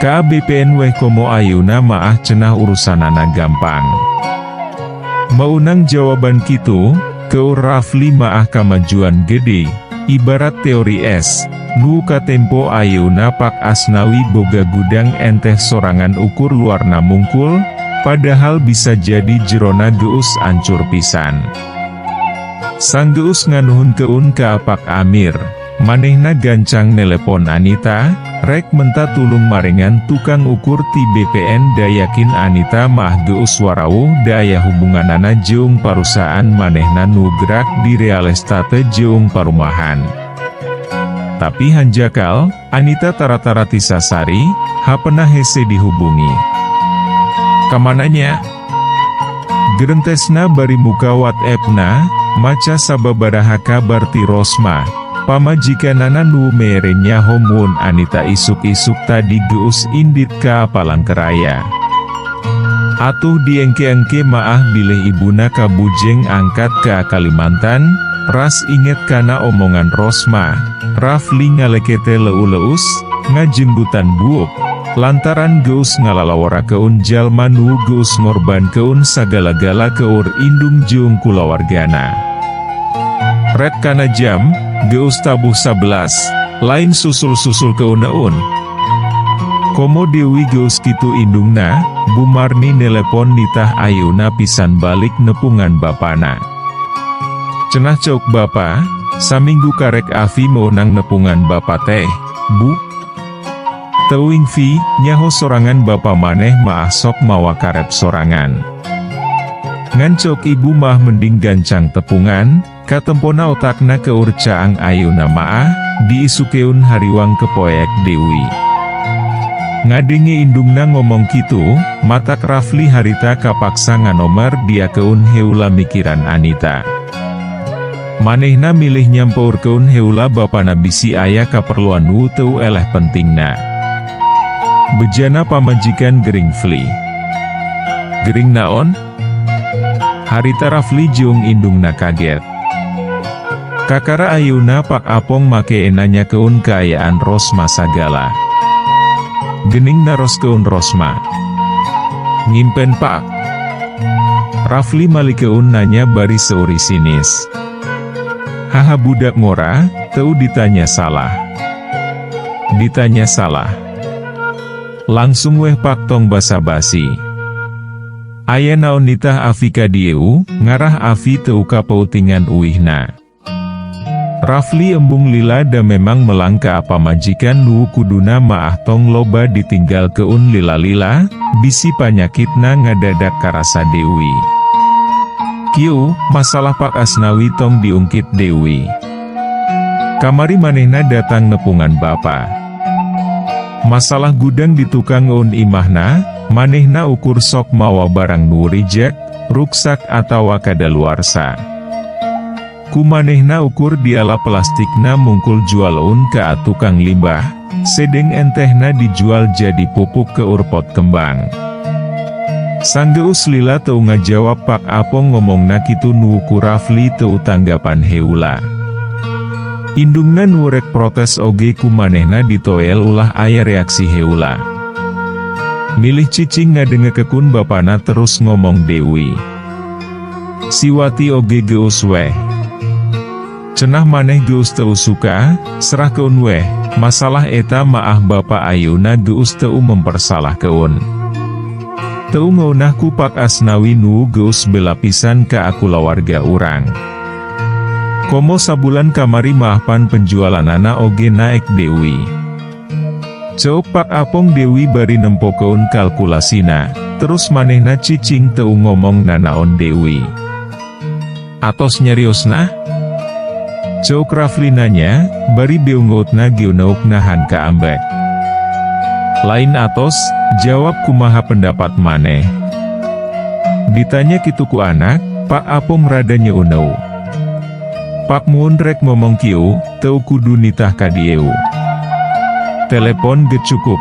Ka BPN weh, komo ayeuna maah cenah urusanana gampang. Meunang jawaban kitu, keur Rafli maah kamajuan gede, ibarat teori S, nu katempo ayeuna Pak Asnawi boga gudang enteh sorangan ukur luarna mungkul, padahal bisa jadi jerona geus ancur pisan. Sanggeus nganuhunkeun ka Pak Amir, manehna gancang nelepon Anita, rek menta tulung marengan tukang ukur ti BPN da yakin Anita mah geus warawuh da aya hubunganana jeung parusahaan manehna nu gerak di real estate jeung parumahan. Tapi hanjakal, Anita tara-tara tisasari, hapena hese dihubungi. Kamananya? Gerentesna bari muka WhatsApp-na, maca sababaraha kabar ti Rosma, pamajikanana nu mere nyaho mun Anita isuk-isuk tadi geus indit ka Palangkaraya. Atuh diengke-engke maah bilih ibuna kabujeng angkat ka Kalimantan, ras inget kana omongan Rosma, Rafli ngalekete leu-leus, ngajenggutan buuk, lantaran geus ngalalaworakeun jalma nu geus ngorbankeun sagala-gala keur indung jeung kulawargana. Ret kana jam, geus tabuh 11, lain susul-susul keuneun. Komo deui geus kitu indungna, Bu Marni nelepon nitah ayeuna pisan balik nepungan bapana. Cenah ceuk bapa, Saminggu karek Avi meunang nepungan bapa teh, Bu? Teuing Vi, nyaho sorangan bapa maneh maah sok mawa karep sorangan. Ngan ceuk ibu mah mending gancang tepungan, katempona otakna keur caang ayeuna maah, diisukeun hariwang kepoek Dewi. Ngadenge indungna ngomong kitu, matak Rafli harita kapaksa nganomer diakeun heula mikiran Anita. Manehna milih nyampeurkeun heula bapana bisi aya kaperluan nu teu eleh pentingna. Bejana pamajikan gering Fli. Gering naon? Harita Rafli jeung indungna kaget. Kakara ayeuna Pak Apong make nanyakeun kaayaan Rosma sagala. Gening naroskeun Rosma. Ngimpen, Pak? Rafli malikeun nanya bari seuri sinis. Haha, budak ngora, teu ditanya salah. Ditanya salah. Langsung weh, Pak, tong basa-basi. Aya naon nitah Avi ka dieu, ngarah Avi teu kapeutingan uihna. Rafli embung lila da memang melang ka pamajikan nu kuduna maah tong loba ditinggalkeun lila-lila, bisi panyakitna ngadadak karasa Dewi. Kieu, masalah Pak Asnawi tong diungkit Dewi. Kamari manehna datang nepungan bapa. Masalah gudang di tukang imahna, manehna ukur sok mawa barang nu reject, ruksak atawa kadaluarsa. Ku manehna ukur diala plastikna mungkul jualeun ka tukang limbah, sedeng entehna dijual jadi pupuk keur pot kembang. Sanggeus lila teu ngajawab Pak Apong ngomongna kitu nu ku Rafli teu tanggapan heula. Indungna nu rek protes oge ku manehna ditoel ulah aya reaksi heula. Milih cicing ngadengekekun bapana terus ngomong Dewi. Si Wati oge geus weh. Cenah maneh geus teu suka, serahkeun weh, masalah eta maah bapa ayeuna geus teu mempersalahkeun. Teu ngeunah ku Pak Asnawi nu geus bela pisan ka kulawarga urang. Komo sabulan kamari maah pan penjualanana oge naek Dewi. Ceuk Pak Apong Dewi bari nempokeun kalkulasina, terus manehna cicing teu ngomong nanaon Dewi. Atos nyariosna? Ceuk Rafli nanya, bari beungeutna geuneuk nahan kaambek. Lain atos, jawab kumaha pendapat maneh. Ditanya kitu ku anak, Pak Apong rada nyeuneu. Pak, mun rek ngomong kieu, teu kudu nitah ka dieu. Telepon ge cukup.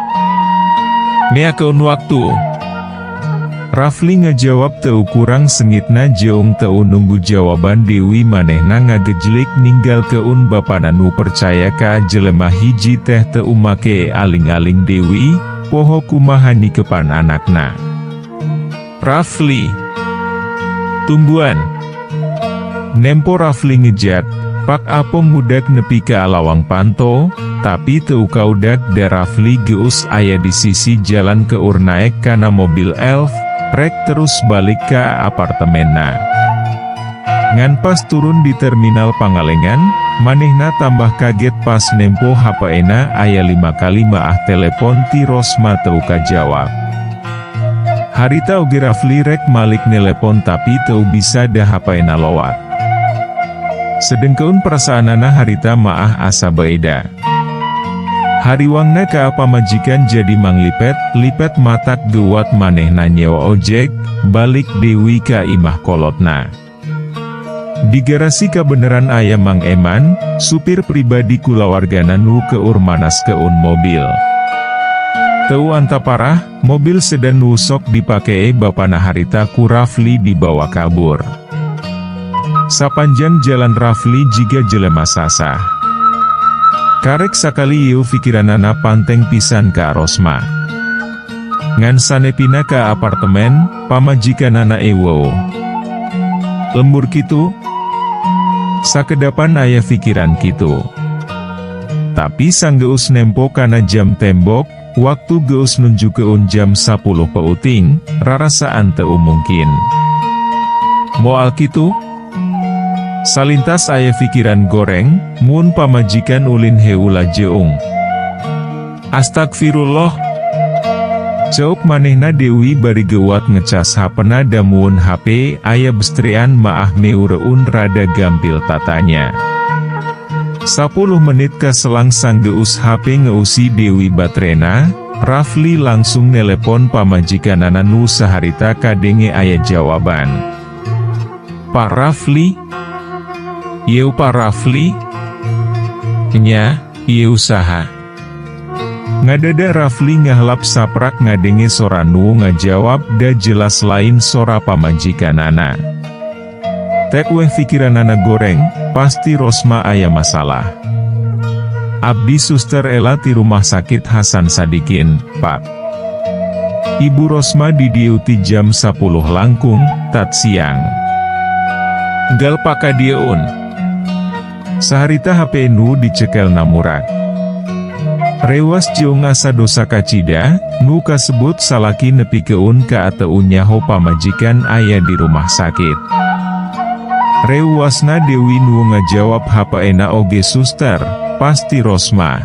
Meakeun waktu. Rafli ngajawab teu kurang sengitna jeung teu nunggu jawaban Dewi, manehna ngagejlik ninggalkeun bapana nu percaya ka jelema hiji teh teu make aling-aling Dewi, poho kumaha nikepan anakna. Rafli. Tungguan. Nempo Rafli ngejat, Pak Apong ngudag nepi ka lawang panto, tapi teu kaudag da Rafli geus aya di sisi jalan keur naek kana mobil Elf, rek terus balik ka apartemenna. Ngan pas turun di terminal Pangalengan, manehna tambah kaget pas nempo HP-na aya lima kali maah telepon ti Rosma teu kajawab. Harita oge Rafli rek malik nelepon tapi teu bisa da HP-na lowat. Sedengkeun perasaanana harita maah asa beda. Hariwangna ka pamajikan jadi manglipet, lipet matak gewat manehna nyewa ojek, balik Dewi ka imah kolotna. Di garasi kabeneran aya Mang Eman, supir pribadi kulawargana nu keur manaskeun mobil. Teu parah, mobil sedan nu sok dipake bapana harita ku Rafli dibawa kabur. Sapanjang jalan Rafli jiga jelema sasah. Karek sakali ieu pikiranana panteng pisan ka Rosma. Ngan sanepina ka apartemen, pamajikanana euweuh. Lembur kitu? Sakedapan aya pikiran kitu. Tapi sanggeus nempo kana jam tembok, waktu geus nunjukeun jam 10 peuting, rarasaan teu mungkin. Moal kitu? Salintas aya fikiran goreng, mun pamajikan ulin heula jeung. Astagfirullah. Ceuk manehna Dewi bari geuwat ngecas hapena da mun HP aya bestrean maah meureun rada gampil tatanya. 10 menit kaselang sanggeus HP ngeusi Dewi batrena, Rafli langsung nelepon pamajikanana nu saharita kadenge aya jawaban. "Pak Rafli? Ieu Pak Rafli? Nya, ieu saha?" Ngadada Rafli ngahlap saprak ngadenge sora nu ngajawab da jelas lain sora pamajikanana. Tek weh fikiranana goreng, pasti Rosma aya masalah. "Abdi Suster Ela ti Rumah Sakit Hasan Sadikin, Pak. Ibu Rosma di dieu ti jam 10 langkung, tat siang. Enggal pakadieun." Saharita HP nu dicekelna murag. Rewas jeung asa dosa kacida, nu kasebut salaki nepikeun ka ateu nyaho pamajikan aya di rumah sakit. Rewasna Dewi nu ngajawab HP-na oge suster, pasti Rosma.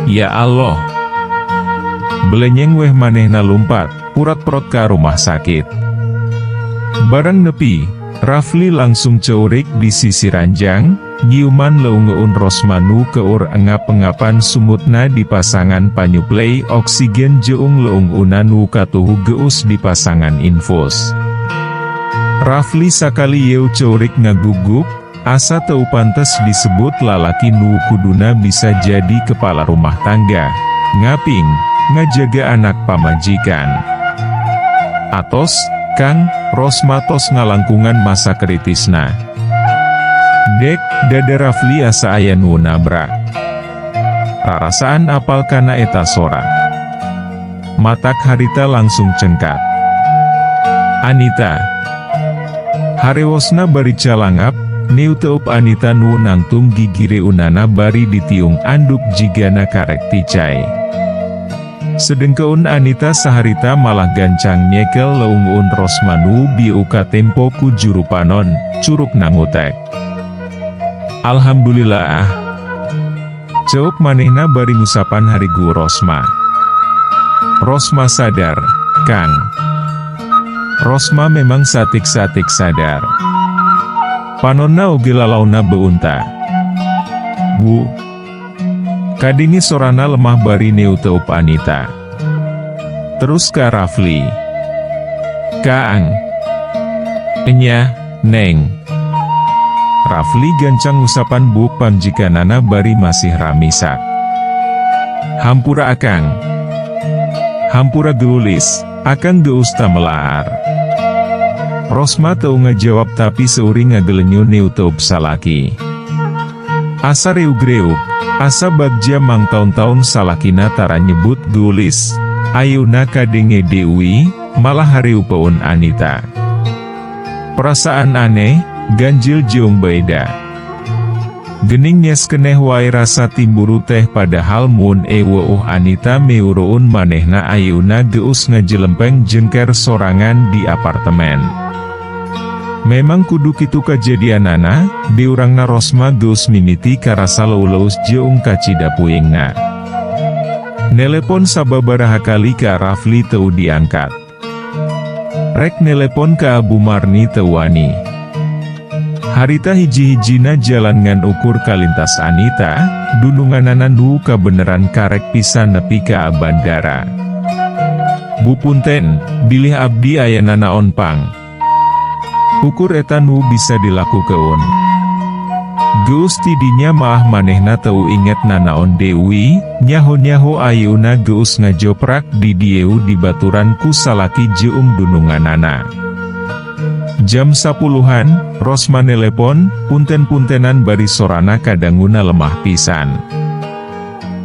Ya Allah. Belenyeng weh manehna lumpat, purat-prot ka rumah sakit. Bareng nepi, Rafli langsung ceurik di sisi ranjang, nyiuman leungeun Rosma nu keur engap-engapan sungutna di pasangan panyuplai oksigen jeung leungeunna nu katuhu geus di pasangan infus. Rafli sakali yeu ceurik ngaguguk, asa teu pantes disebut lalaki nu kuduna bisa jadi kepala rumah tangga, ngaping, ngajaga anak pamajikan. "Atos, Kang, Rosma tos ngalangkungan masa kritisna." Dek, dada Rafli asa aya nu nabrak. Rarasaan apal kana eta sora. Matak harita langsung cengkat. Anita. Harewosna bari calangap, neuteup Anita nu nangtung gigireunana bari ditiung anduk jigana karek ticai. Sedengkeun Anita saharita malah gancang nyekel leungeun Rosma nu bieu katempo ku juru panon, curuk nangutek. "Alhamdulillah," ceuk manehna bari ngusapan harigu Rosma. "Rosma sadar, Kang." Rosma memang satik-satik sadar. Panonna oge lalauna beunta. "Bu." Kadenge sorana lemah bari neuteup Anita. Terus ka Rafli. "Kaang." "Enya, Neng." Rafli gancang ngusapan buuk pamjikanana bari masih ramisak. "Hampura Akang. Hampura geulis, Akang geus melaar." Rosma teu ngajawab tapi seuri ngagelenyu neuteup salaki. Asa reug-reug, asa bagja mangtaun-taun salakina tara nyebut geulis, ayeuna kadenge Dewi, malah hareupeun Anita. Perasaan aneh, ganjil jeung beda. Gening nyes keneh wae rasa timburu teh padahal mun eweuh Anita meureun manehna ayeuna geus ngajelempeng jengker sorangan di apartemen. Memang kudu kitu kajadianana, diurangna Rosma geus mimiti karasa leuleus jeung kacida puingna. Nelepon sababaraha kali ka Rafli teu diangkat. Rek nelepon ka Abu Marni teu wani. Harita hiji-hijina jalan ngan ukur kalintas Anita, dununganana nu kabeneran karek pisan nepi ka bandara. "Bu, punten, bilih abdi aya nanaon pang?" Ukur eta nu bisa dilakukeun. Geus tidinya maah manehna teu inget nanaon Dewi, nyaho-nyaho ayeuna geus ngajoprak di dieu dibaturan ku salaki jeung dununganana. Jam 10-an, Rosma nelepon, punten-puntenan bari sorana kadanguna lemah pisan.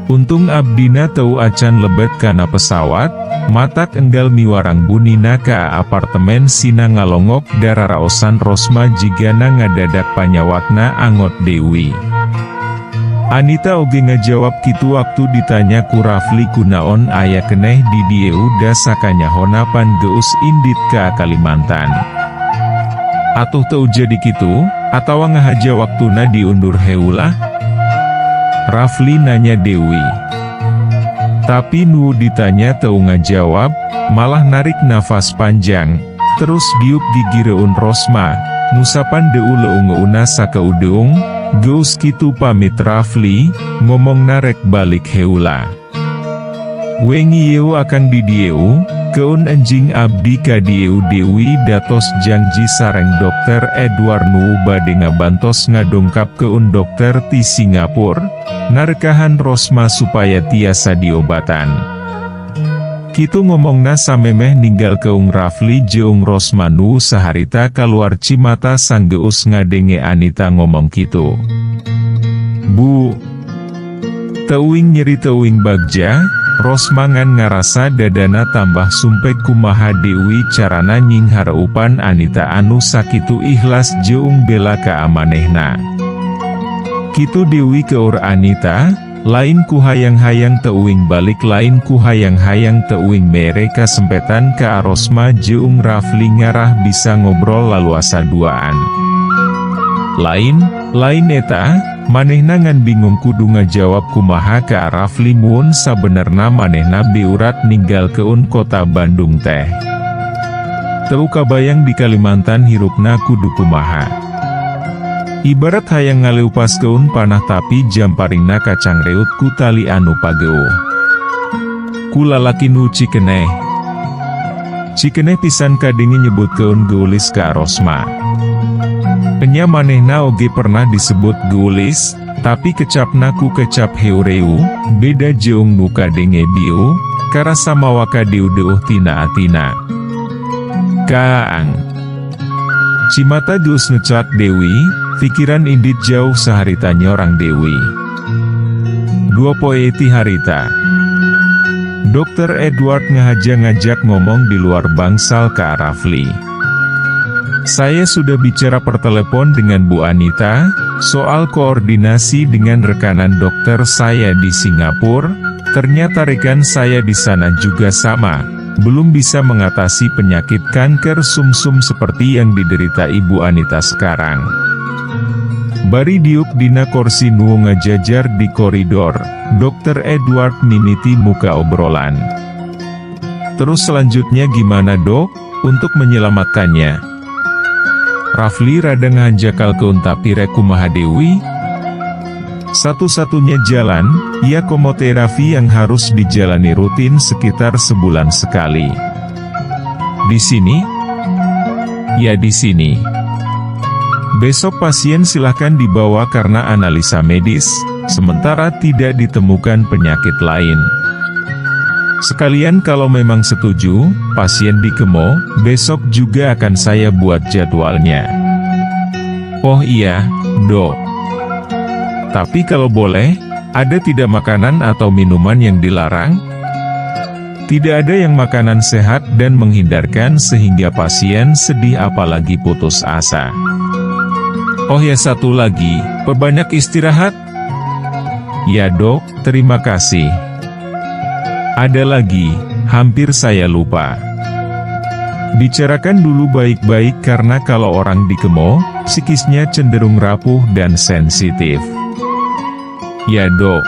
"Untung abdina teu acan lebet kana pesawat, matak enggal miwarang bunina ka apartemen." Sina ngalongok dararaosan Rosma jigana ngadadak panyawatna angot Dewi. Anita oge ngajawab kitu waktu ditanya ku Rafli kunaon aya keneh di dieu da sakanyahona pan geus indit ka Kalimantan. Atuh teu jadi kitu, Atawa ngahaja waktuna diundur heula? Rafli nanya Dewi. Tapi nu ditanya teu ngajawab, malah narik nafas panjang, terus diuk gigireun Rosma, ngusapan deui leungeunna sakeudeung, geus kitu pamit Rafli, ngomong narek balik heula. Wengi ieu akang di dieu, keun enjing abdi ka dieu. Dewi datos janji sareng Dokter Edward nu bade ngabantos ngadongkapkeun dokter ti Singapura, ngarekahan Rosma supaya tiasa diobatan. Kitu ngomongna samemeh ninggalkeun Rafli jeung Rosma nu saharita kaluar cimata sanggeus ngadenge Anita ngomong kitu. Bu, teuing nyeri teuing bagja, Rosma ngan ngarasa dadana tambah sumpek. Kumaha Dewi carana nyinghareupan Anita anu sakitu ikhlas jeung bela ka amanehna. Kitu Dewi keur Anita, lain ku hayang-hayang teuing balik, lain ku hayang-hayang teuing mere kasempetan ka Rosma jeung Rafli ngarah bisa ngobrol laluasa duaan. Lain, lain eta, manehna ngan bingung kudu ngajawab kumaha ka Rafli mun sabenerna manehna beurat ninggalkeun kota Bandung teh. Teu kabayang di Kalimantan hirupna kudu kumaha. Ibarat hayang ngaleupaskeun panah tapi jamparingna kacangreut ku tali anu pageuh. Ku lalaki nu cikeneh. Cikeneh pisan kadenge nyebutkeun geulis ka Rosma. Enya manehna oge pernah disebut geulis, tapi kecapna ku kecap heureuy, beda jeung nu kadenge bieu, karasa mawa kadieu-deuh tina atina. Kaang. Cimata geus ngeclak Dewi, pikiran indit jauh saharita nyorang Dewi. 2 poe ti harita. Dr. Edward ngahaja ngajak ngomong di luar bangsal ke Rafli. Saya sudah bicara per telepon dengan Bu Anita, soal koordinasi dengan rekanan dokter saya di Singapura. Ternyata rekan saya di sana juga sama, belum bisa mengatasi penyakit kanker sumsum seperti yang diderita Ibu Anita sekarang. Bari diuk dina korsi nu ngajajar di koridor, Dr. Edward mimiti muka obrolan. Terus selanjutnya gimana, Dok, untuk menyelamatkannya? Rafli rada ngahanjakalkeun, tapi rek kumaha, Dewi? Satu-satunya jalan, ya kemoterapi yang harus dijalani rutin sekitar sebulan sekali. Di sini? Ya, di sini. Besok pasien silahkan dibawa karena analisa medis, sementara tidak ditemukan penyakit lain. Sekalian kalau memang setuju, pasien di kemo, besok juga akan saya buat jadwalnya. Oh iya, Dok. Tapi kalau boleh, ada tidak makanan atau minuman yang dilarang? Tidak ada, yang makanan sehat dan menghindarkan sehingga pasien sedih apalagi putus asa. Oh ya, satu lagi, perbanyak istirahat. Ya Dok, terima kasih. Ada lagi, hampir saya lupa. Bicarakan dulu baik-baik karena kalau orang dikemo, psikisnya cenderung rapuh dan sensitif. Ya Dok.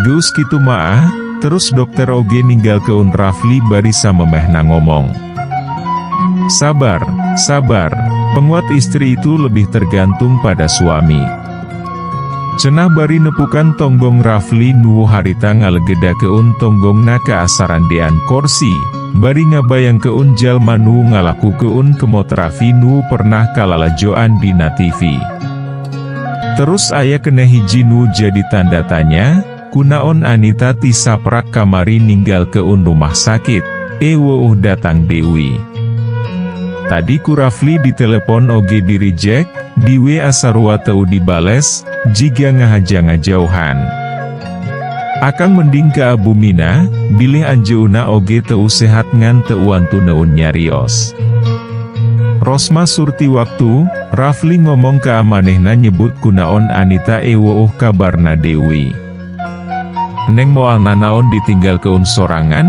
Geus kitu maah, terus dokter oge ninggalkeun Rafli bari samemehna ngomong. Sabar, sabar, penguat istri itu lebih tergantung pada suami. Cenah bari nepukan tonggong Rafli nu harita ngalegedakeun tonggongna ka asarandean korsi, bari ngabayangkeun jalma nu ngalakukeun kemoterapi nu pernah kalalajoan dina TV. Terus aya keneh hiji nu jadi tanda tanya, kunaon Anita ti saprak kamari ninggalkeun rumah sakit, eweuh datang deui. Tadi ku Rafli di telepon oge di reject, di WA sarua teu dibales, jiga ngahaja ngajauhan. Akang mending ka bumina, bilih anjeunna oge teu sehat ngan teu wantuneun nyarios. Rosma surti waktu, Rafli ngomong ka manehna nyebut kunaon Anita eweuh kabarna deui. Neng moal nanaon ditinggalkeun sorangan?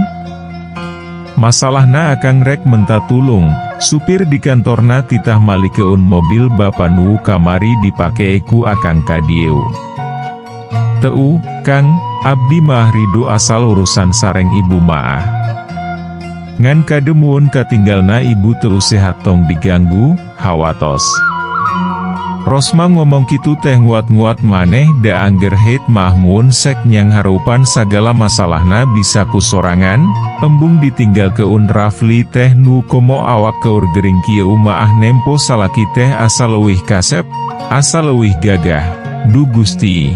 Masalahna akang rek menta tulung, supir di kantorna titah malikeun mobil bapa nu kamari dipake ku akang ka dieu. Teu, Kang, abdi mah rido asal urusan sareng ibu maah. Ngan kade muun katinggalna ibu teu sehat tong diganggu, hawatos. Rosma ngomong kitu teh nguat-nguat maneh da angger hate mah muun sek nyang hareupan sagala masalahna bisa ku sorangan, embung ditinggalkeun Rafli teh nu komo awak keur gering kieu maah nempo salaki teh asa leuwih kasep, asa leuwih gagah, duh Gusti.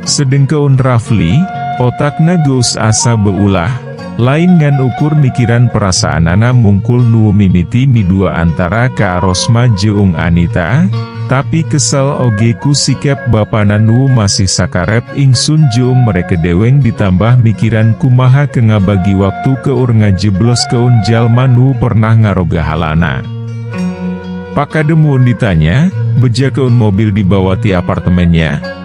Sedengkeun Rafli, otakna geus asa beulah, lain ngan ukur mikiran perasaanana mungkul nu mimiti midua antara ka Rosma jeung Anita, tapi kesel oge ku sikap bapana nu masih sakarep ingsun jeung mereka deweng ditambah mikiran kumaha ke ngabagi waktu keur ngajebloskeun jalma nu pernah ngarogahalana. Pakade mun ditanya, bejakeun mobil dibawa ti apartemennya.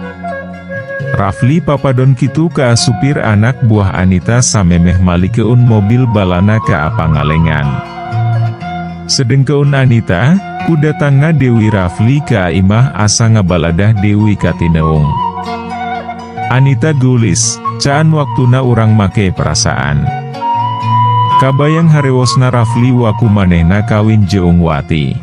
Rafli papadon kitu ka supir anak buah Anita samemeh malikeun mobil balana ka Pangalengan. Sedengkeun Anita, ku datangna Dewi Rafli ka imah asa ngabaladah Dewi katineung. Anita geulis, caan waktuna urang make perasaan. Kabayang harewosna Rafli waku manehna kawin jeung Wati.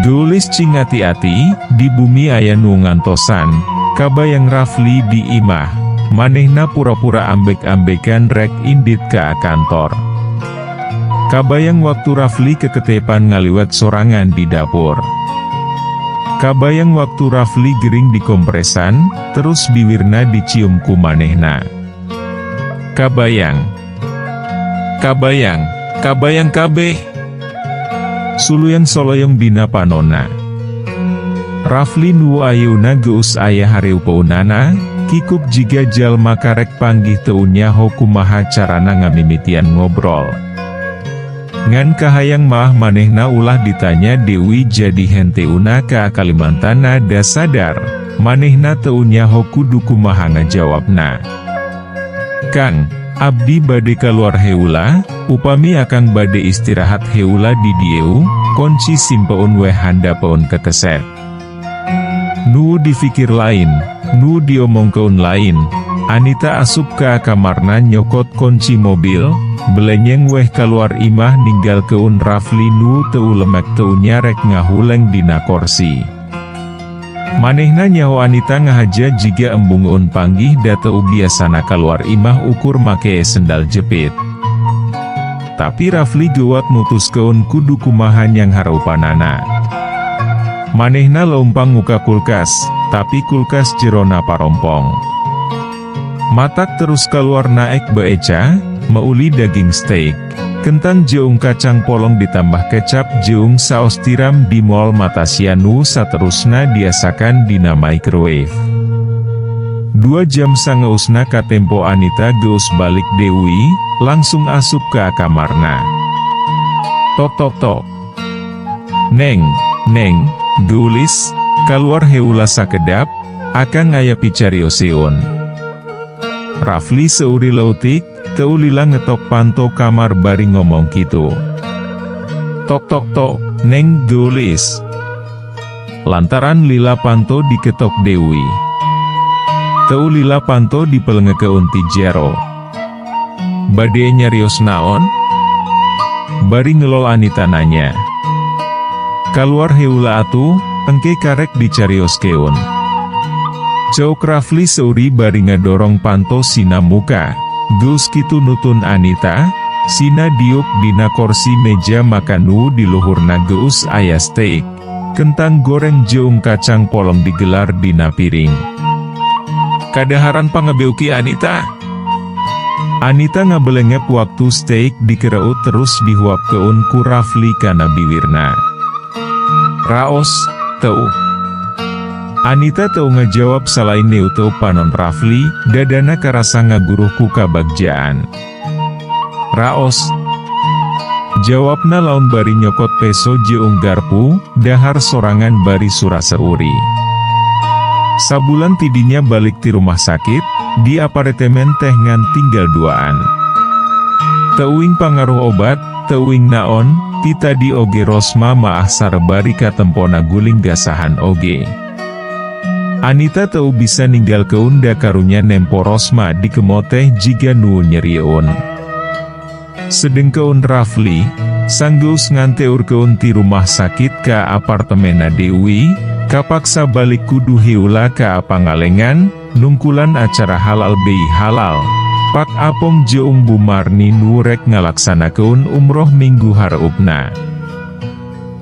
Geulis cing ati-ati, di bumi aya nu ngantosan, kabayang Rafli di imah, manehna pura-pura ambek-ambekan rek indit ka kantor. Kabayang waktu Rafli keketepan ngaliwet sorangan di dapur. Kabayang waktu Rafli gering di kompresan, terus biwirna dicium ku manehna. Kabayang. Kabayang, kabayang kabeh. Suluyan soloyong dina panona. Rafli nu ayeuna geus aya hareupeunana, kikuk jiga jalma karek panggih teu nyaho kumaha carana ngamimitian ngobrol. Ngan kahayang mah manehna ulah ditanya Dewi jadi henteuna ka Kalimantanna da sadar, manehna teu nyaho kudu kumaha ngajawabna. Kang, abdi bade kaluar heula, upami akang bade istirahat heula di dieu, konci simpeun weh handapeun kekeset. Nu difikir lain, nu diomongkeun lain, Anita asup ka kamarna nyokot kunci mobil, belenyeng weh kaluar imah ninggalkeun Rafli nu teu lemek teu nyarek ngahuleng dina korsi. Manehna nyaho Anita ngahaja jiga embungeun panggih da teu biasana kaluar imah ukur make sendal jepit. Tapi Rafli geuwat mutuskeun kudu kumaha nyang hareupanana. Manehna leumpang muka kulkas, tapi kulkas jerona parompong. Matak terus keluar naek beeca, meuli daging steak, kentang jeung kacang polong ditambah kecap jeung saos tiram di mall Matasia nu saterusna diasakan dina microwave. 2 jam sangeusna katempo Anita geus balik Dewi, langsung asup ke kamarna. Tok tok tok. Neng, neng, geulis, kaluar heula sakedap, akang aya picarioseun. Rafli seuri leutik, teu lila ngetok panto kamar bari ngomong kitu. Tok tok tok, neng geulis. Lantaran lila panto diketok Dewi. Teu lila panto dipelengekeun ti jero. Bade nyarios naon? Bari ngelol Anita nanya. Kaluar heula atuh, engke karek dicarioskeun. Ceuk Rafli seuri bari ngadorong panto sina muka, geus kitu nutun Anita, sina diuk dina korsi meja makan nu di luhurna geus aya steak, kentang goreng jeung kacang polong digelar dina piring. Kadaharan pangebeuki Anita. Anita ngabelengep waktu steak dikereut terus dihuapkeun ku Rafli kana biwirna. Raos, teu. Anita teu ngajawab salain neuteup panon Rafli, dadana karasa ngaguruh ku kabagjaan. Raos. Jawabna laun bari nyokot peso jeung garpu, dahar sorangan bari sura seuri. Sabulan tidinya balik ti rumah sakit, di apartemen teh ngan tinggal duaan. Teuing pangaruh obat, teuing naon, ti tadi oge Rosma maah sare bari katempona guling gasahan oge. Anita teu bisa ninggalkeun da karunya nempo Rosma dikemot teh jiga nu nyerieun. Sedengkeun Rafli, sanggeus nganteurkeun ti rumah sakit ka apartemenna Dewi, kapaksa balik kudu heula ka Pangalengan, nungkulan acara halal bi halal. Pak Apong jeung Bu Marni nu rek ngalaksanakeun umroh minggu hareupna.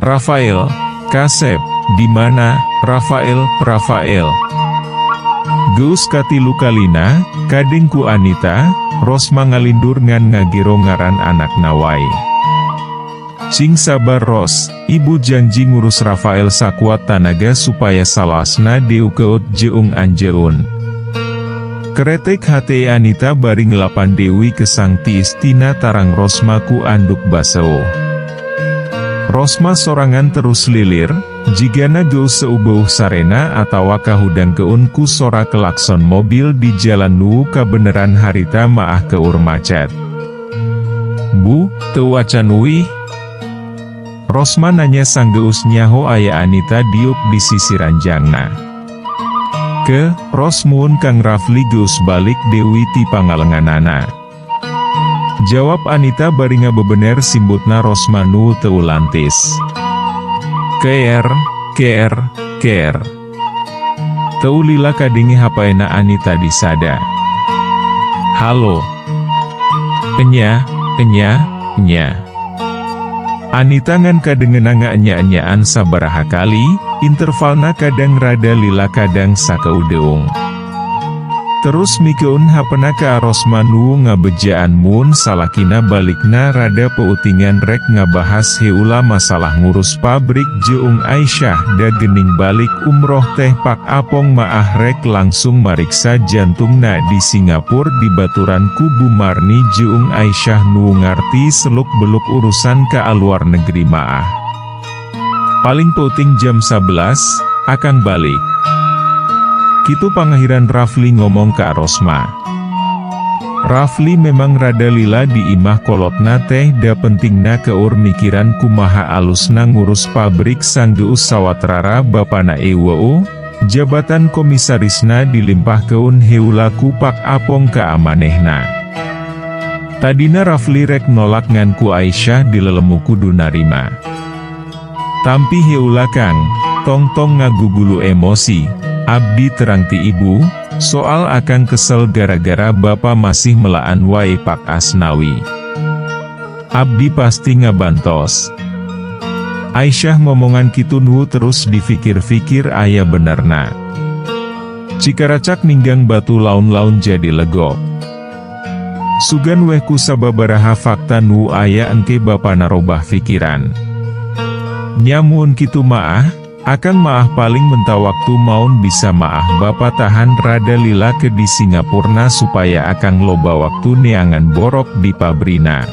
"Rafael, Kasep, di mana, Rafael, Rafael?" Geus katilu kalina, kadenge ku Anita, Rosma ngalindur ngan ngagero ngaran anakna wae. "Cing sabar, Ros, Ibu janji ngurus Rafael sakuat tanaga supaya salawasna deukeut jeung anjeun." Keretek hate Anita bari ngelapan Dewi kesang tiis tina tarang Rosma ku anduk baseuh. Rosma sorangan terus lilir, jigana geus seubeuh sarena atawa kahudangkeun ku sora klakson mobil di jalan nu kabeneran harita maah keur macet. "Bu, teu acan uih?" Rosma nanya sanggeus nyaho aya Anita diuk di sisi ranjangna. "Ke, Ros, muhun Kang Rafli geus balik Dewi ti Pangalenganana." Jawab Anita bari ngabebener simbutna Rosma nu teu lantis. Ker, ker, ker. Teu lila kadenge hapaena Anita disada. "Halo. Enya, enya, enya." Anita ngan kadengena ngaenya-enyaan sabaraha kali, intervalna kadang rada lila kadang sakeudeung. Terus mikeun hapena ka Rosma nu ngabejaan mun salakina balikna rada peutingan rek ngabahas heula masalah ngurus pabrik jeung Aisyah, da gening balik umroh teh Pak Apong maah rek langsung mariksa jantungna di Singapura dibaturan ku Bu Marni jeung Aisyah nu ngarti seluk beluk urusan ka luar negeri maah. "Paling peuting jam 11, akang balik." Kitu pangakhiran Rafli ngomong ke Rosma. Rafli memang rada lila di imah kolotna teh, da pentingna keur mikiran kumaha alusna ngurus pabrik sanggeus sawatrara bapana euweuh, jabatan komisarisna dilimpahkeun heula ku Pak Apong ka amanehna. Tadina Rafli rek nolak, ngan ku Aisyah dilelemu kudu narima. "Tampi heula, Kang, tong-tong ngagugulu emosi, abdi terang ti Ibu, soal akang kesel gara-gara Bapak masih melaan wae Pak Asnawi. Abdi pasti ngabantos." Aisyah ngomongan kitu nu terus difikir-fikir aya benerna. Cikaracak ninggang batu laun-laun jadi legok. Sugan weh ku sababaraha fakta nu aya engke bapana robah fikiran. "Nya, mun kitu maah, akang maah paling menta waktu maun bisa maah Bapak tahan rada lila ke di Singapurna supaya akang loba waktu neangan borok di pabrina."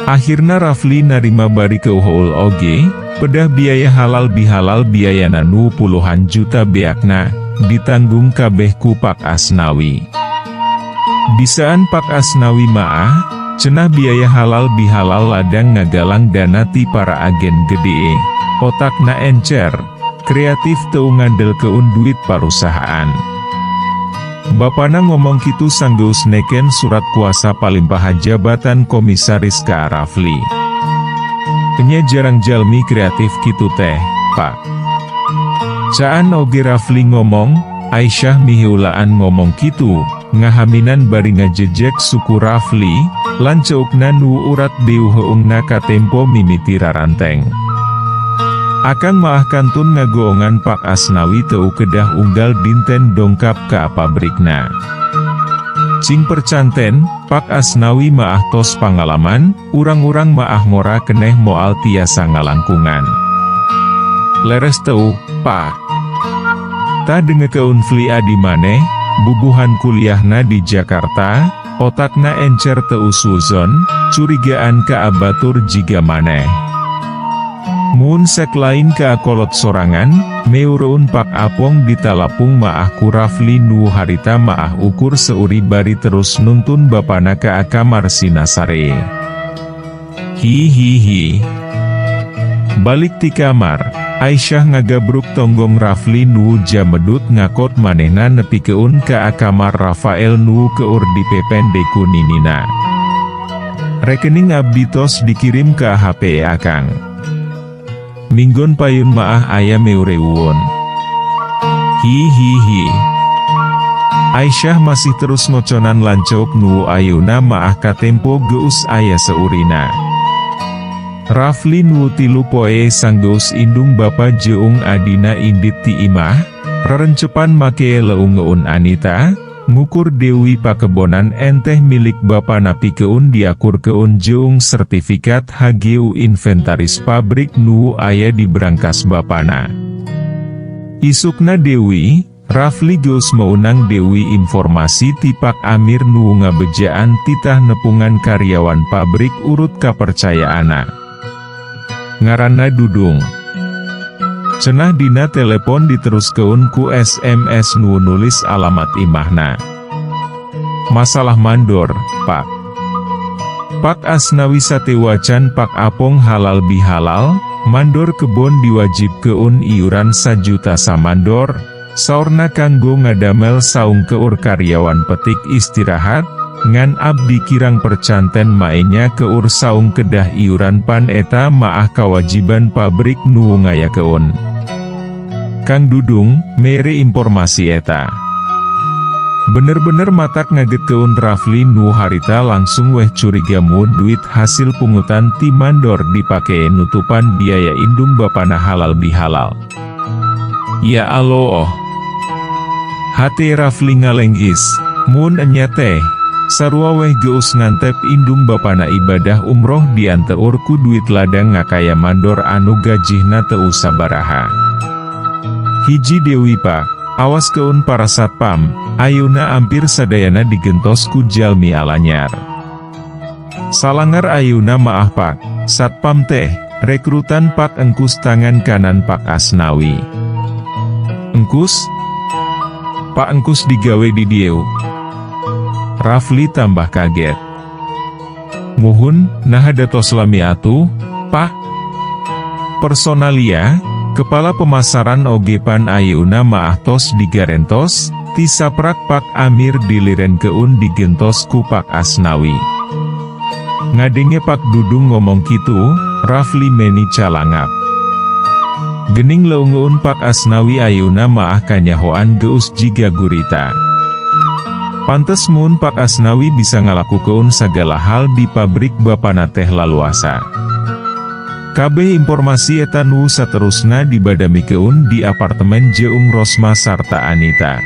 Akhirna Rafli narima bari keuheul oge, pedah biaya halal bihalal biayana nu puluhan juta beakna, ditanggung kabeh ku Pak Asnawi. Bisaan Pak Asnawi maah, cenah biaya halal bihalal ladang ngagalang dana ti para agen gede, otakna encer, kreatif, teu ngandelkeun duit parusahaan. Bapana ngomong kitu sanggeus neken surat kuasa palimpahan jabatan komisaris ka Rafli. "Enya jarang jalmi kreatif kitu teh, Pak." Caan oge Rafli ngomong, Aisyah miheulaan ngomong kitu, ngahaminan bari ngajejek suku Rafli, lanceukna nu urat beuheungna katempo mimiti raranteng. "Akang maah kantun ngagoongan Pak Asnawi teu kedah unggal dinten dongkap ka pabrikna. Cing percanten, Pak Asnawi maah tos pangalaman, urang-urang maah ngora keneh moal tiasa ngalangkungan." "Leres teu, Pak? Tah, dengekeun Fli adi maneh, bubuhan kuliahna di Jakarta, otakna encer teu suuzon, curigaan ka batur jiga maneh." Mun sek lain ka kolot sorangan, meureun Pak Apong ditalapung maah ku Rafli nu harita maah ukur seuri bari terus nuntun bapana ka kamar sinasare. Hi hi hi. Balik ti kamar, Aisyah ngagabruk tonggong Rafli nu jamedut ngakot manehna nepikeun ka kamar Rafael nu keur dipepende ku ninina. Rekening abdi tos dikirim ke HP akang. Minggon payun maah aya meureuun. Hi hi hi. Aisyah masih terus ngoconan lanceuk nu ayeuna maah katempo geus aya seurina. Rafli nu 3 poe sanggeus indung bapa jeung adina indit ti imah, rerencepan make leungeun Anita, ngukur Dewi pakebonan enteh milik bapana pikeun diakurkeun jeung sertifikat HGU inventaris pabrik nu aya di berangkas bapana. Isukna Dewi, Rafli geus meunang Dewi informasi ti Pak Amir nu ngabejaan titah nepungan karyawan pabrik urut kapercayaanna. Ngaranna Dudung. Cenah dina telepon diteruskeun ku SMS nu nulis alamat imahna. Masalah mandor, Pak. Pak Asnawi satewacan Pak Apong halal bihalal, mandor kebon diwajibkeun iuran 1 juta samandor, saurna kanggo ngadamel saung keur karyawan petik istirahat, ngan abdi kirang percanten maenya keur saung kedah iuran, pan eta maah kawajiban pabrik nu ngayakeun. Kang Dudung, mere informasi eta. Bener-bener matak ngagetkeun Rafli nu harita langsung weh curiga mun duit hasil pungutan ti mandor dipake nutupan biaya indung bapana halal bihalal. Ya Allah. Hati Rafli ngalenggis, mun enya teh, sarua weh geus ngantep indung bapana ibadah umroh dianteur ku duit ladang ngakaya mandor anu gajihna teu sabaraha. Hiji Dewi Pak, awas keun para satpam, ayeuna ampir sadayana digentos ku jalmi alanyar. Salangar ayeuna maah Pak, satpam teh, rekrutan Pak Engkus, tangan kanan Pak Asnawi. Engkus? Pak Engkus digawe di dieu? Rafli tambah kaget. Muhun, naha da tos lami atuh, Pak. Personalia, kepala pemasaran oge pan ayeuna maah tos digarentos, ti saprak Pak Amir dilirenkeun digentos ku Pak Asnawi. Ngadenge Pak Dudung ngomong kitu, Rafli meni calangap. Gening leungeun Pak Asnawi ayeuna maah kanyahoan geus jiga gurita. Pantes mun Pak Asnawi bisa ngalakukeun sagala hal di pabrik bapana teh laluasa. Kabeh informasi eta nu saterusna dibadamikeun di apartemen Jeung Rosma sarta Anita.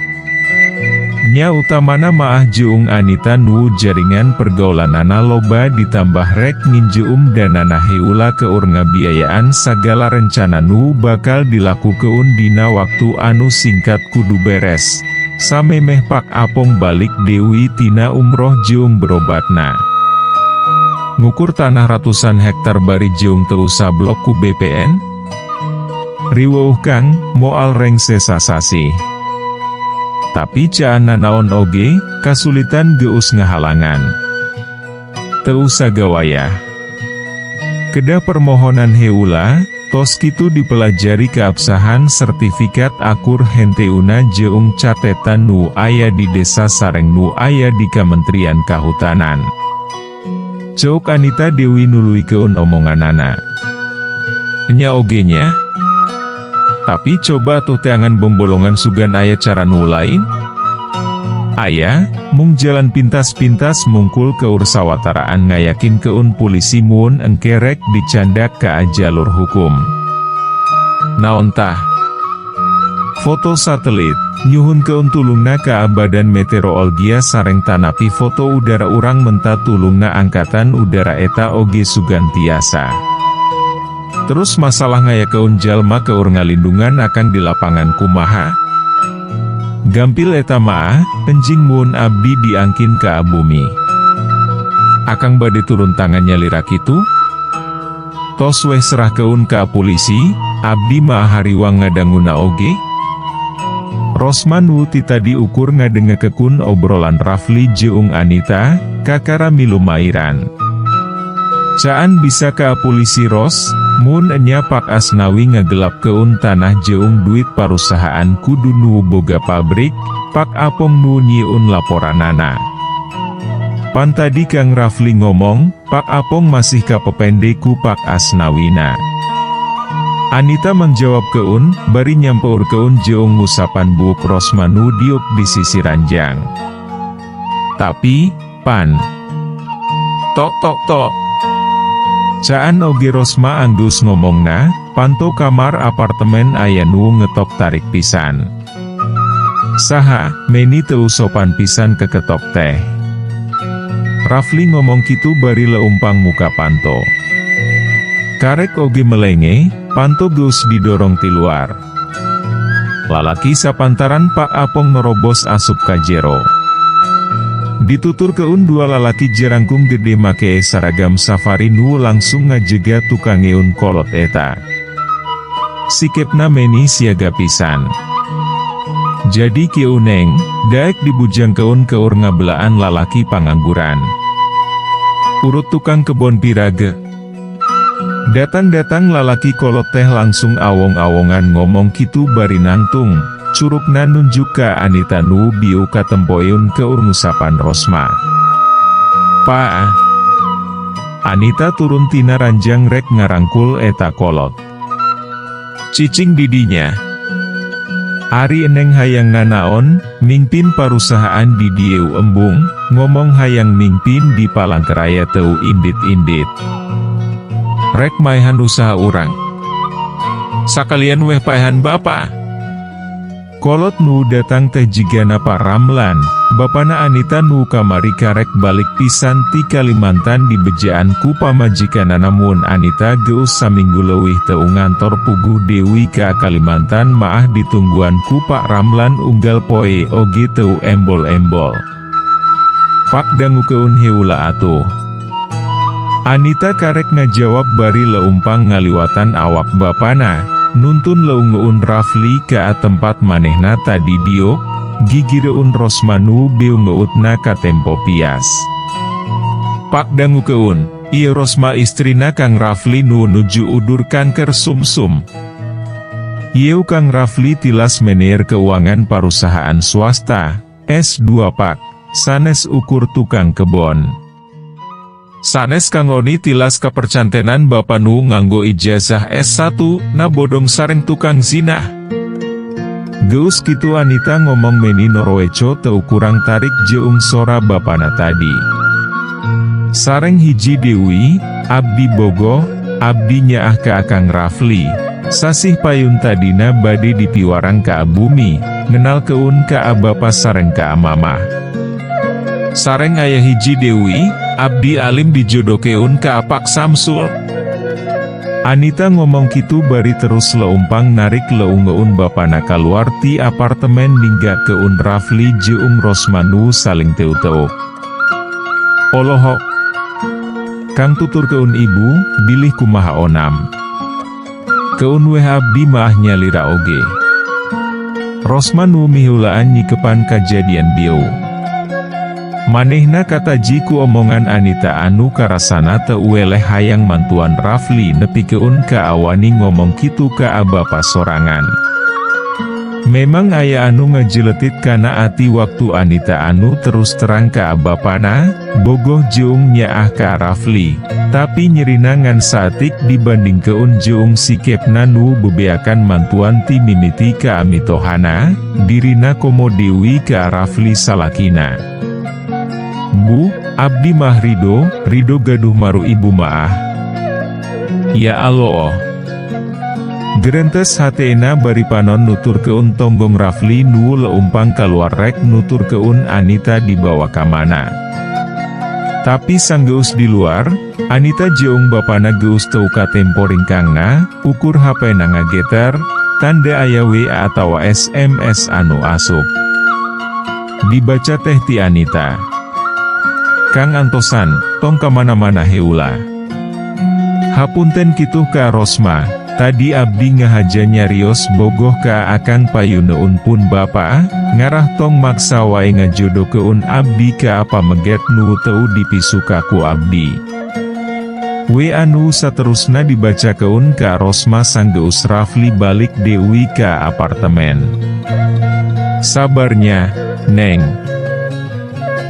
Nya utamana maah jeung Anita nu jaringan pergaulanana loba, ditambah rek nginjeum danana heula keur ngabiayaan sagala rencana nu bakal dilakukeun dina waktu anu singkat kudu beres. Samemeh Pak Apong balik Dewi tina umroh jeung berobatna. Ngukur tanah ratusan hektar bari jeung teu sablok ku BPN? Riweuh Kang, moal rengse sasasih. Tapi caan nanaon oge, kasulitan geus ngahalangan. Teu sagawayah. Kedah permohonan heula, tos kitu dipelajari keabsahan sertifikat akur henteuna jeung catetan nu aya di desa sareng nu aya di Kementerian Kehutanan. Ceuk Anita Dewi nuluykeun omonganana. Nya oge nya. Tapi coba tuh teangan bombolongan, sugan aya cara nu lain? Aya, mung jalan pintas-pintas mungkul keur sawataraan ngayakinkeun pulisi mun engke rek dicandak ka jalur hukum. Naon tah? Foto satelit, nyuhunkeun tulungna ka Badan Meteorologia sareng tanapi foto udara, urang menta tulungna Angkatan Udara, eta oge sugan tiasa. Terus masalah ngayakeun jalma keur ngalindungan akan di lapangan kumaha? Gampil eta maah, enjing mun abdi diangkin ka bumi. Akang bade turun tangan nyalira kitu? Tos weh serahkeun ka pulisi, abdi mah hariwang ngadanguna oge." Rosma nu ti tadi ukur ngadengekeun obrolan Rafli jeung Anita, kakara milu mairan. "Caan bisa ka pulisi, Ros, mun enya Pak Asnawi ngagelapkeun tanah jeung duit parusahaan kudu nu boga pabrik, Pak Apong nu nyieun laporanana. Pan tadi Kang Rafli ngomong, Pak Apong masih kapepende ku Pak Asnawina." Anita mengjawabkeun, bari nyampeurkeun jeung ngusapan buuk Rosma nu diuk di sisi ranjang. "Tapi, pan." Tok tok tok. Caan oge Rosma anggeus ngomongna, panto kamar apartemen aya nu ngetok tarik pisan. "Saha, meni teu sopan pisan keketok teh." Rafli ngomong kitu bari leumpang muka panto. Karek oge melenge, panto geus didorong ti luar. Lalaki sapantaran Pak Apong nerobos asup ka jero. Dituturkeun dua lalaki jerangkung gede make saragam safari nu langsung ngajega tukangeun kolot eta. Sikepna meni siaga pisan. "Jadi kieu, Neng, daek dibujangkeun keur ngabelaan lalaki pangangguran. Urut tukang kebon pirage." Datang-datang lalaki kolot teh langsung awong-awongan ngomong kitu bari nangtung, curukna nunjuk ka Anita nu bieu katempoeun keur ngusapan Rosma. "Pa." Anita turun tina ranjang rek ngarangkul eta kolot. "Cicing didinya. Ari eneng hayang nanaon, mingpin parusahaan di dieu embung, ngomong hayang mingpin di Palangkaraya teu indit-indit. Rek maehan usaha urang. Sakalian weh paehan bapa." Kolot nu datang teh jigana Pak Ramlan, bapana Anita nu kamari karek balik pisan ti Kalimantan dibejaan ku pamajikanana mun Anita geus saminggu leuwih teu ngantor, puguh deui ka Kalimantan maah ditungguan ku Pak Ramlan unggal poe oge teu embol-embol. "Pak, dangukeun heula atuh." Anita karek ngajawab bari leumpang ngaliwatan awak bapana, nuntun leungeun Rafli ka tempat manehna tadi diuk, gigireun Rosma nu beungeutna katempo pias. "Pak, dangukeun, ieu Rosma istrina Kang Rafli nu nuju udur kanker sumsum. Ieu Kang Rafli tilas manajer keuangan parusahaan swasta, S2 Pak, sanes ukur tukang kebon. Sanes Kang Oni tilas kepercantenan bapa nu nganggo ijazah S1, na bodong sareng tukang zinah." Geus kitu Anita ngomong meni noroweco teu kurang tarik jeung sora bapana tadi. "Sareng hiji deui, abdi bogoh, abdi nyaah ka Akang Rafli. Sasih payun tadina bade dipiwarang ka bumi, ngenalkeun ka bapa sareng ka mamah. Sareng aya hiji deui, abdi alim dijodokeun ka Pak Samsul." Anita ngomong kitu bari terus leumpang narik leungeun bapana kaluar ti apartemen ninggakeun Rafli jeung Rosma nu saling teu-teuk. "Olohok. Kang, tuturkeun ibu, bilih kumaha onam. Keun weh abdi maah nyalira oge." Rosma nu miheulaan nyikepan kajadian bieu. Manehna kataji ku omongan Anita anu karasana teu weleh hayang mantuan Rafli nepikeun ka awani ngomong kitu ka bapa sorangan. Memang aya anu ngajeletit kana ati waktu Anita anu terus terang ka bapana, bogoh jeung nyaah ka Rafli, tapi nyerina ngan saeutik dibandingkeun jeung sikepna nu bebeakan mantuan ti mimiti ka mitohana, dirina komo deui ka Rafli salakina. "Bu, abdi mah Rido, Rido gaduh maru ibu maah. Ya Allah." Gerentes hatena bari panon nuturkeun tonggong Rafli nu leumpang kaluar rek nuturkeun Anita dibawa kamana. Tapi sanggeus di luar, Anita jeung bapana geus teu katempo ringkangna, ukur HP na ngageter, tanda aya WA atawa SMS anu asup. Dibaca teh ti Anita. "Kang, antosan, tong kamana-mana heula." Hapunten kituh ka Rosma, tadi abdi ngahaja nyarios bogoh ka akang payuneun pun bapa, ngarah tong maksa wae ngajodokeun abdi ka pameget nu teu dipisuka ku abdi. WA nu saterusna dibacakeun ka Rosma sanggeus Rafli balik deui ka apartemen. Sabar nya, Neng.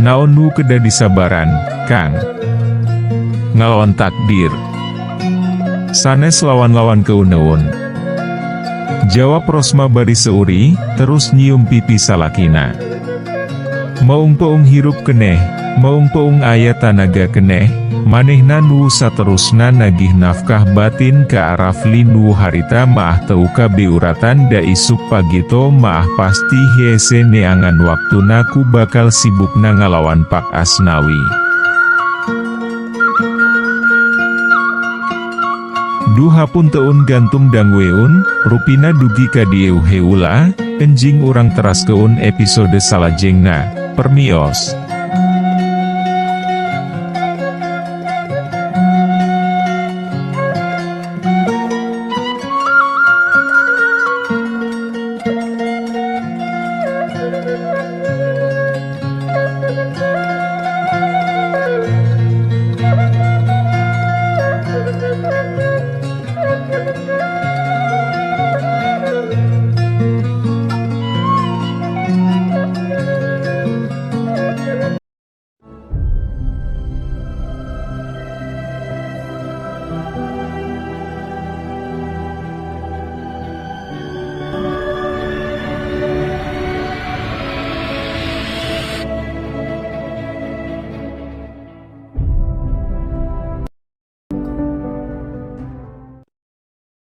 Naon nu kedah disabaran, Kang? Ngalawan takdir. Sanes lawan-lawan keuneun. Jawab Rosma bari seuri, terus nyium pipi salakina. Maung-peung hirup keneh, maung-peung aya tanaga keneh, manehna nu saterusna nagih nafkah batin ka Rafli nu harita maah teu kabeuratan da isuk pagito maah pasti hese neangan waktuna ku bakal sibukna ngalawan Pak Asnawi. Duh hapunteun gantung dangueun, rupina dugi ka dieu heula, enjing urang teraskeun episode salajengna, permios.